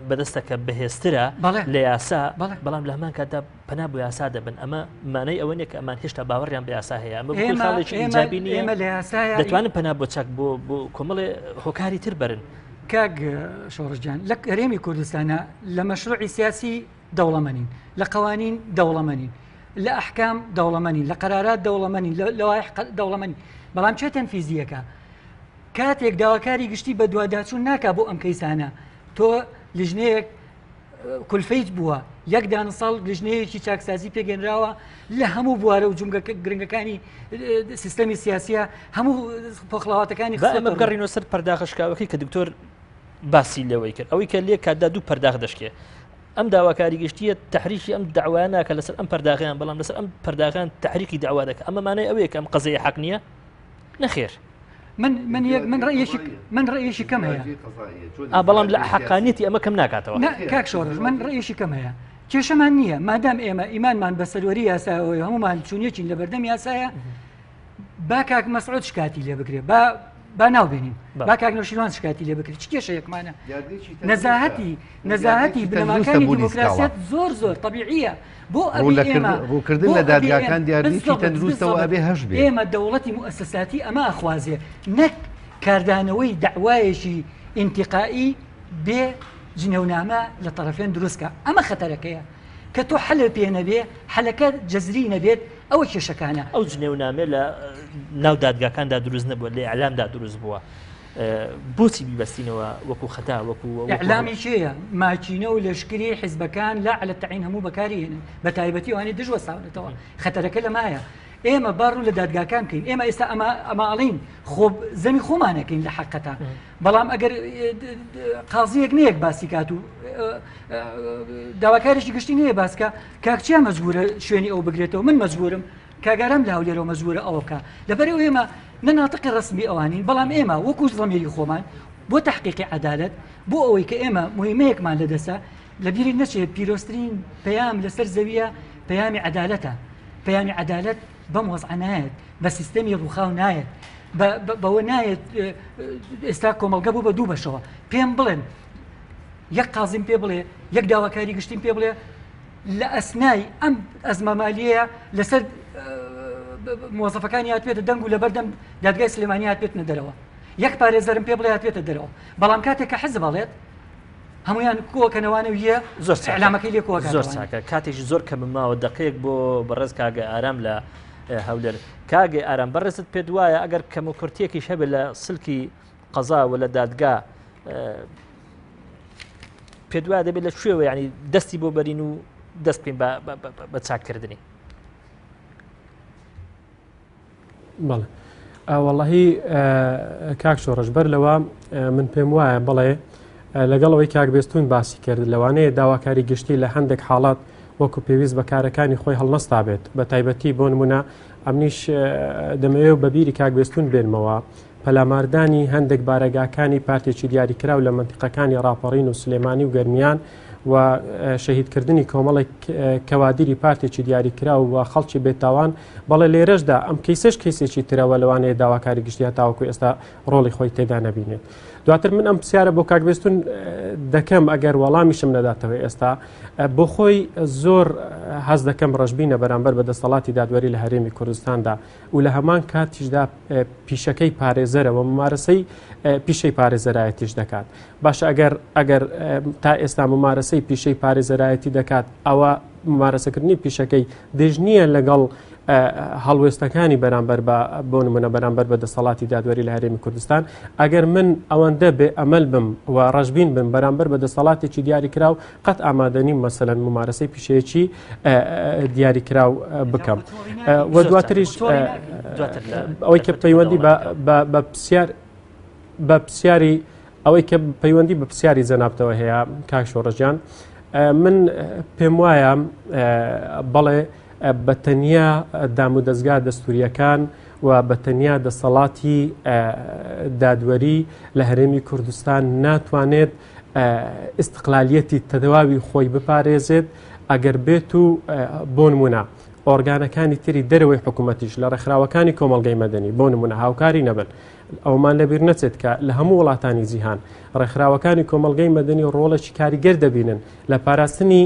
بەدەستە کە بەهێزترە لە یاسا بەڵام لە هەمان کاتدا پەنا بۆ یاسا دەبن ئەمە مانای ئەوە نیە کە ئەمان هێشتا باوەڕیان بە یاسا هەیە ئەمە خاڵێکی ئیجابی نیە ئێمە لە یاسایە دەتوانن پەنا بۆ چەک بۆ بۆ کۆمەڵێ هۆکاری تر بەرن. کاک شۆڕش گیان لە هەرێمی کوردستانە لە مەشروعی سیاسی دەوڵەمەنین لە قوانین دەوڵەمەنین لە ئەحکام دەوڵەمەنین لە قەرارات دەوڵەمەنین لە لەوایح دەوڵەمەنین بەڵام چێ تەنفیزیەکە کاتێک داواکاری گشتی بەدواداچوون ناکا بۆ ئەم کەیسانە تۆ لیژنەیەک کولفەیت بووە یەک دانە ساڵ لیژنەیەکی چاکسازی پێگەنراوە لە هەموو بوارە و جومگە گرنگەکانی سیستەمی سیاسیە هەموو پۆخڵاواتەکانی ئەمە بگەڕینەوە سەر پەرداخە شکاوەکەی کە دکتۆر باسی لەوەی کرد ئەوەی کە لێ کاتدا دوو پەرداخ دەشکێ ئەم داواکاری گشتیە تحریکی ئەم داوایە ناکە لەسەر ئەم پەرداغیان بەڵام لەسەر ئەم پەرداغیان تحریکی داوا دەکە ئەمە مانای ئەوەیە کە ئەم قەزەیە حەق نییە نەخێر من من یەک من ڕەیەکی من ڕەیەکی کەم هەیە بەڵام لە حەقانیەتی ئەمە کەم ناکاتەوە کاک شۆڕش من ڕەیەکی کەم هەیە کێشەمان نییە مادام ئێمە ئیمانمان بە سەروەری یاسایەوە هەمومان چونیەکین لە بەردەم یاسایە با کاک مەسعود شکاتی لێ بکرێ با با ناو بێنین با کاک نەوشیروان شکاتی لێ بکرێت چ کێشەیەکمانە نەزاهەتی نەزاهەتی بنەماکانی دیموکراسیەت زۆر زۆر تەبیعیە بۆ ڕووکردن لە دادگاکان دیاردەیەکی تەندروستەوە ئەبێ هەش بێ. ئێمە دەوڵەتی موئەسەساتی ئەمە ئەخوازێ نەک کاردانەوەی دەعوایەکی ئینتیقائی بێ جنێونامە لە تەڕەفێن دروست کا ئەمە خەتەرەکەیە کە تۆ حەلت پێ نەبێ حەلەکە جەزری نەبێت ئەوە کێشەکانە. ئەو جنێونامەیە لە ناو دادگاکاندا دروست نەبووە لە ئیعلامدا دروست بووە. بۆچی بیبەستینەوە وەکو خەتا وەکو ئیعلامی کێیە؟ ماکینە و لەشکری حیزبەکان لا علی التعین هەموو بەکاری هێنن بە تایبەتی ئەوانەی دژ وەستاونەتەوە خەتەرەکە لەمایە. ئێمە با ڕوو لە دادگاکان بکەین ئێمە ئێستا ئەمە ئەمە ئەڵین خۆ زەمی خۆمانەکەین لە حقەتە بەڵام ئەگەر قازیەک نییەک باسی کات و داواکارێکی گشتی نییە باسکە کاکچیا مەجبورە شوێنی ئەو بگرێتەوە من مەجبورم کاگارام لە هەولێرەوە مەجبورە ئەوە بکە لەبەر ئەو ئێمە نە ناتقی ڕسمی ئەوانین بەڵام ئێمە وەکو زەمیری خۆمان بۆ تحقیقی عدالت بۆ ئەوەی کە ئێمە مهمەیەکمان لەدەسە لەبیرت نەچێت پیرۆزترین پەیام لەسەر زەویە پەیامی عەدالەتە پەیامی عەدالەت بەم وەزعە نایەت بە سیستەمی ڕووخاو نایەت بەوە نایەت ئێستا کۆمەڵگە بوو بە دوو بەشەوە پێم بڵێن یەک قازیم پێ بڵێ یەک داواکاری گشتیم پێ بڵێ لە ئەسنای ئەم ئەزمەمالیەیە لەسەر موظفەکانی هاتبێتە دەنگ و لەبەردەم دادگای سلێمانی هاتبێتنە دەرەوە یەک پارێزەرم پێ بڵێ هاتبێتە دەرەوە بەڵام کاتێک کە حزب ئەڵێت هەمویان کۆکەنەوانە و یە زۆر ئەلامەکەی لێ کۆکە زۆر چاکە کاتێکی زۆر کە بماوە دقەیەک بۆ بەڕێز کاگە ئارام لە هەولێر کاگە ئارام بەڕێزت پێ دوایە ئەگەر کەم و کورتیەکیش هەبێت لە سلکی قەزا و لە دادگا پێ دوایە دەبێت لە کوێوە ینی دەستی بۆ بەرین و دەست بکەین بە چاکردنی بەڵێ وەڵی کاک شۆڕش بەر لەوە من پێم وایە بڵێ لەگەڵ ئەوەی کاک بێستون باسی کرد لەوانەیە داواکاری گشتی لە هەندێک حاڵات وەکو پێویست بە کارەکانی خۆی هەڵنەستا بێت بە تایبەتی بۆ نمونە ئەمنیش دەمەوێت و بەبیری کاک بێستون بێنمەوە پەلاماردانی هەندێک بارەگاکانی پارتێکی دیاریکراو لە مەنتیقەکانی ڕاپەڕین و سلێمانی و گەرمیان و شەهیدکردنی کۆمەڵێک کەوادیری پارتێکی دیاریکراو و خەڵکی بێتاوان بەڵێ لێرەشدا ئەم کەیسەش کەیسێکی ترەوە لەوانەیە داواکاری گشتی هەتاوەکو ئێستا ڕۆڵی خۆی تێدا نەبینێت دواتر من ئەم پرسیارە بۆ کاک بێستون دەکەم ئەگەر وەڵامیشم نەداتەوە ئێستا بۆ خۆی زۆر هەز دەکەم ڕەشبینە بەرامبەر بە دەسەڵاتی دادوەری لە هەرێمی کوردستاندا و لە هەمان کاتیشدا پیشەکەی پارێزەرە و ممارەسەی پیشەی پارێزەرایەتیش دەکات باشە ئەگەر ئەگەر تا ئێستا ممارەسەی پیشەی پارێزەرایەتی دەکات ئەوە ممارەسەکردنی پیشەکەی دژ نییە لەگەڵ هەڵوێستەکانی بەرامبەر بە بۆ نمونە بەرامبەر بە دەسەڵاتی دادوەری لە هەرێمی کوردستان ئەگەر من ئەوەندە بێ ئەمەل بم و ڕەشبین بم بەرامبەر بە دەسەڵاتێکی دیاریکراو قەت ئامادە نیم مەسەلەن ممارەسەی پیشەیەکی دیاریکراو بکەم و دواتریش ئەوەی کە پەیوەندی بە پرسیار بە پرسیاری ئەوەی کە پەیوەندی بە پرسیاری جەنابتەوە هەیە کاک شۆڕشجان من پێم وایە بەڵێ بە تەنیا دامودەزگا دەستوریەکان و بە تەنیا دەسەڵاتی دادوەری لە هەرێمی کوردستان ناتوانێت ئیستقلالیەتی تەواوی خۆی بپارێزێت ئەگەر بێت و بۆ نمونە ئۆرگانەکانی تری دەرەوەی حکوومەتیش لە ڕێکخراوەکانی کۆمەڵگەی مەدەنی بۆ نمونە هاوکاری نەبن ئەومان لەبیر نەچێت کە لە هەموو وڵاتانی جیهان ڕێکخراوەکانی کۆمەڵگەی مەدەنی ڕۆڵێکی کاریگەر دەبینن لە پاراستنی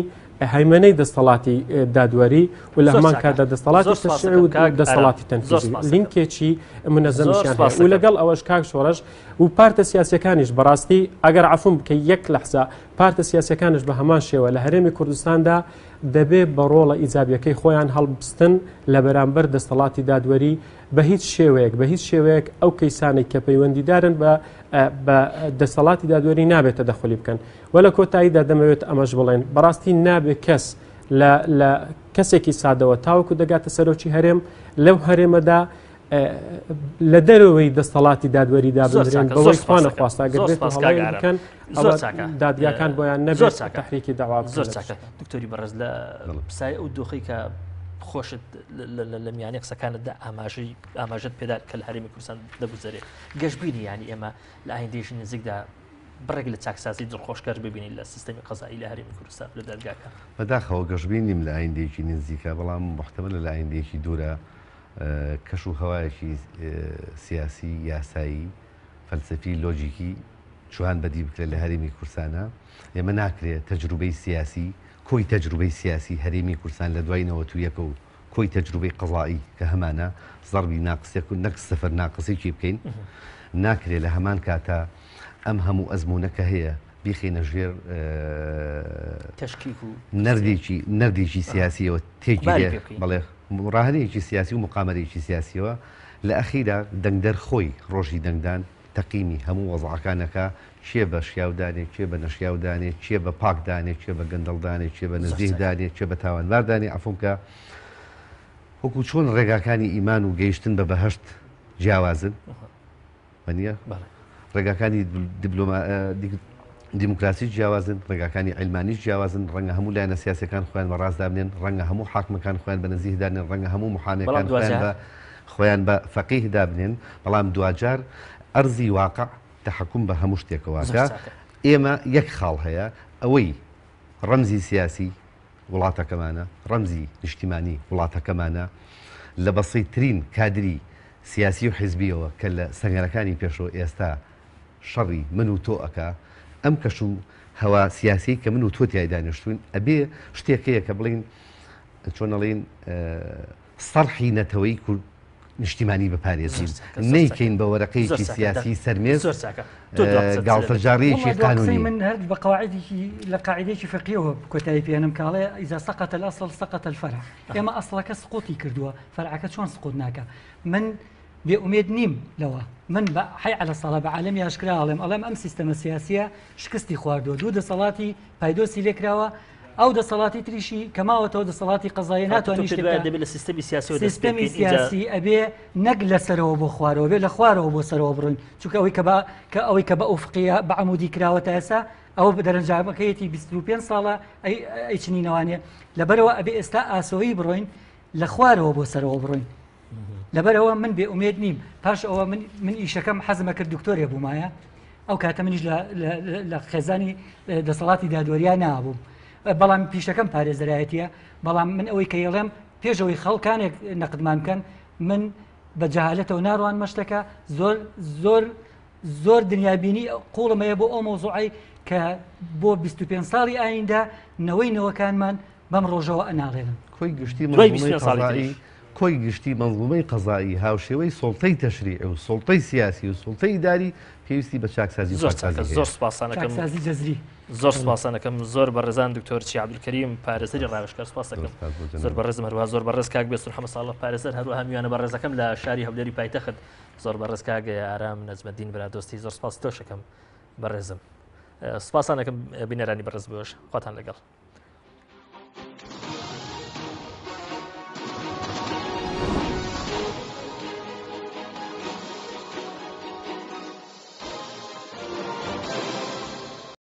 هەیمەنەی دەستەڵاتی دادوەری و لە هەمان کاتدا دەستەڵاتی تەشریعی و دەسەڵاتی تەنفیزی لینکێکی منەزەمیشیان هەیە و لەگەڵ ئەوەش کاک شۆڕش و پارتە سیاسیەکانیش بەڕاستی ئەگەر عەفوم بکەی یەک لەحزە پارتە سیاسیەکانش بە هەمان شێوە لە هەرێمی کوردستاندا دەبێ بە ڕۆڵە ئیجابیەکەی خۆیان هەڵبستن لە بەرامبەر دەستەڵاتی دادوەری بە هیچ شێوەیەک بە هیچ شێوەیەک ئەو کەیسانەی کە پەیوەندیدارن بە بە دەسەڵاتی دادوەری نابێت تەدەخولی بکەن و لە کۆتاییدا دەمەوێت ئەمەش بڵێن بەڕاستی نابێ کەس لە لە کەسێکی سادەوە تاوەکو دەگاتە سەرۆکی هەرێم لەو هەرێمەدا لە دەرەوەی دەستەڵاتی دادوەری دابنرێن بەوەی خوا نەخواستە ئەگەر بێت هەڵەیەک بکەن دادگاکان بۆیان نەبێت تەحریکی دەعوا زۆر چاکە دکتۆری بەڕێز لە پسای ئەو دۆخی کە خۆشت لە میانەی قسەکانتدا ئاماژەی ئاماژەت پێدا کە لە هەرێمی کوردستان دەگوزەرێ گەشببینی ینی ئێمە لە ئایندێژی نزیکدا بڕێک لە چاکسازی دڵخۆشکەر ببینین لە سیستەمی قەزایی لە هەرێمی کوردستان لە دادگاکە بەداخەوە گەشبین نیم لە ئایندەیەکی نزیکە بەڵام محتەمەلە لە ئایندەیەکی دوورە کەش و هەوایەکی سیاسی، یاسایی، فەلسەفی، لۆجیکی جوان بەدی بکرێت لە هەرێمی کوردستانا. ئێمە ناکرێ تەجروبەی سیاسی، کۆی تەجروبەی سیاسی هەرێمی کوردستان لە دوای 91 و کۆی تەجروبەی قەزائی کە هەمانە زەڕبی ناقسێک و نەک سفر ناقسێکی بکەین. ناکرێ لە هەمان کاتا ئەم هەموو ئەزموونە کە هەیە بیخەینە ژێر تەشکیک و نەردێکی نەردێکی سیاسیەوە تێکی بەڵێ ڕاهەنەیەکی سیاسی و مقامەرەیەکی سیاسیەوە، لە ئەخیرا دەنگدەر خۆی ڕۆژی دەنگدان تەقیمی هەموو وەزعەکان ئەکا، کێ بە شیاو دانێ، کێ بە نەشیاو دانێ، کێ بە پاک دانێ، کێ بە گەندەڵ دانێ، کێ بە نەزیه دانێ، کێ بە تاوانبار دانێ، عەفوم کە. وەکو چۆن ڕێگاکانی ئیمان و گەیشتن بە بەهەشت جیاوازن وەنیە؟ ڕێگاکانی دیموکراسی جیاوازن، ڕێگاکانی عیلمانیش جیاوازن، ڕەنگە هەموو لایەنە سیاسیەکان خۆیان بە ڕاست دابنێن، ڕەنگە هەموو حاکمەکان خۆیان بە نەزیه دانێن، ڕەنگە هەموو محامێکان خۆیان بە خۆیان بە فەقیه دابنێن، بەڵام دواجار ئەرزی واقع تەحەکوم بە هەموو شتێکەوە ئەکا. ئێمە یەک خاڵ هەیە ئەوەی ڕەمزی سیاسی وڵاتەکەمانە، ڕەمزی نیشتیمانی وڵاتەکەمانە، لە بەسیترین کادری سیاسی و حیزبیەوە کە لە سەنگەرەکانی پێشەوە ئێستا شەڕی من و تۆ ئەکا، ئەم کەش و هەوا سیاسیەی کە من و تۆ تیای دانیشتوین ئەبێ شتێک هەیە کە بڵێین چۆن ئەڵێین سەرحی نەتەوەی کورد نیشتیمانی بپارێزین نەیکەین بە وەرەقەیەکی سیاسی سەرمێز گاڵتەجاڕیەکی قانونی. من هەر بە قواعدێکی لە قاعدەیەکی فقیەوە کۆتایی پێنم کاڵێ ئیزا سقط الأصل سقط الفرع ئێمە ئەسڵەکە سقوطی کردووە فەرعەکە چۆن سقوط ناکە من بێ ئومێد نیم لەوە من بە حی علی الصلاة بە عالەمی ئاشکرا ئەڵێم ئەڵێم ئەم سیستەمە سیاسیە شکستی خواردووە دوو دەسەڵاتی پایدۆسی لێکراوە ئەو دەسەڵاتی تریشی کە ماوەتەوە دەسەڵاتی قەزایە ناتوانێت شتێک بکات. دەبێت لە سیستەمی سیاسیەوە دەست پێ سیستەمی بکەین ئینجا سیاسی ئەبێ نەک لەسەرەوە بۆ خوارەوە بێ لە خوارەوە بۆ سەرەوە بڕۆین چونکە ئەوەی کە بە کە ئەوەی کە بە ئوفقیە بە عەمودی کراوە تا ئێستا ئەوە دەرەنجامەکەیەتی 25 ساڵە ئەی ئەی چنینەوانێ لەبەرەوە ئەبێ ئێستا ئاسۆیی بڕۆین لە خوارەوە بۆ سەرەوە بڕۆین لەبەرئەوە من بێ ئومێد نیم پاش ئەوە من من ئیشەکەم حەزمە کرد دکتۆرێ بوومایە ئەو کاتە منیش لە خێزانی دەسەڵاتی دادوەریا نابووم بەڵام پیشەکەم پارێزەرایەتیە بەڵام من ئەوەی کە یڵێم پێشەوەی خەڵکانێک نەقدمان بکەن من بە جەهالەتەوە ناڕوان مەشتەکە زۆر زۆر زۆر دنیابینی قوڵم هەیە بۆ ئەو مەوزوعەی کە بۆ 25 ساڵی ئایندە نەوەی نەوەکانمان بەم ڕۆژەوە ئەناڵێنن. کۆی گشتی دوای مەنزومەی 25 ساڵی قەزایی تریش. کۆی گشتی مەنزومەی قەزایی هاوشێوەی سوڵتەی تەشریعی و سوڵتەی سیاسی و سوڵتەی ئیداری پێویستی بە چاکسازی و زۆر چاکە پاکسازی زۆر هەیە. سوپاستان ئەکەم. چاکسازی جەزری. زۆر سوپاستان ئەکەم زۆر بەڕێزان دکتۆر چیا عەبدولکەریم پارێزەری ڕاوێژکار سوپاس زۆر دەکەم سوپاس بۆ زۆر جەنابت. بەڕێزم هەروەها زۆر بەڕێز کاک بێستون حەمە ساڵح پارێزەر هەروەها میوانە بەڕێزەکەم لە شاری هەولێری پایتەخت زۆر بەڕێز کاک ئارام نەجمەدین برادۆستی زۆر سوپاس تۆش ئەکەم بەڕێزم سوپاستان ئەکەم بینەرانی بەڕێز بۆش خواتان لەگەڵ.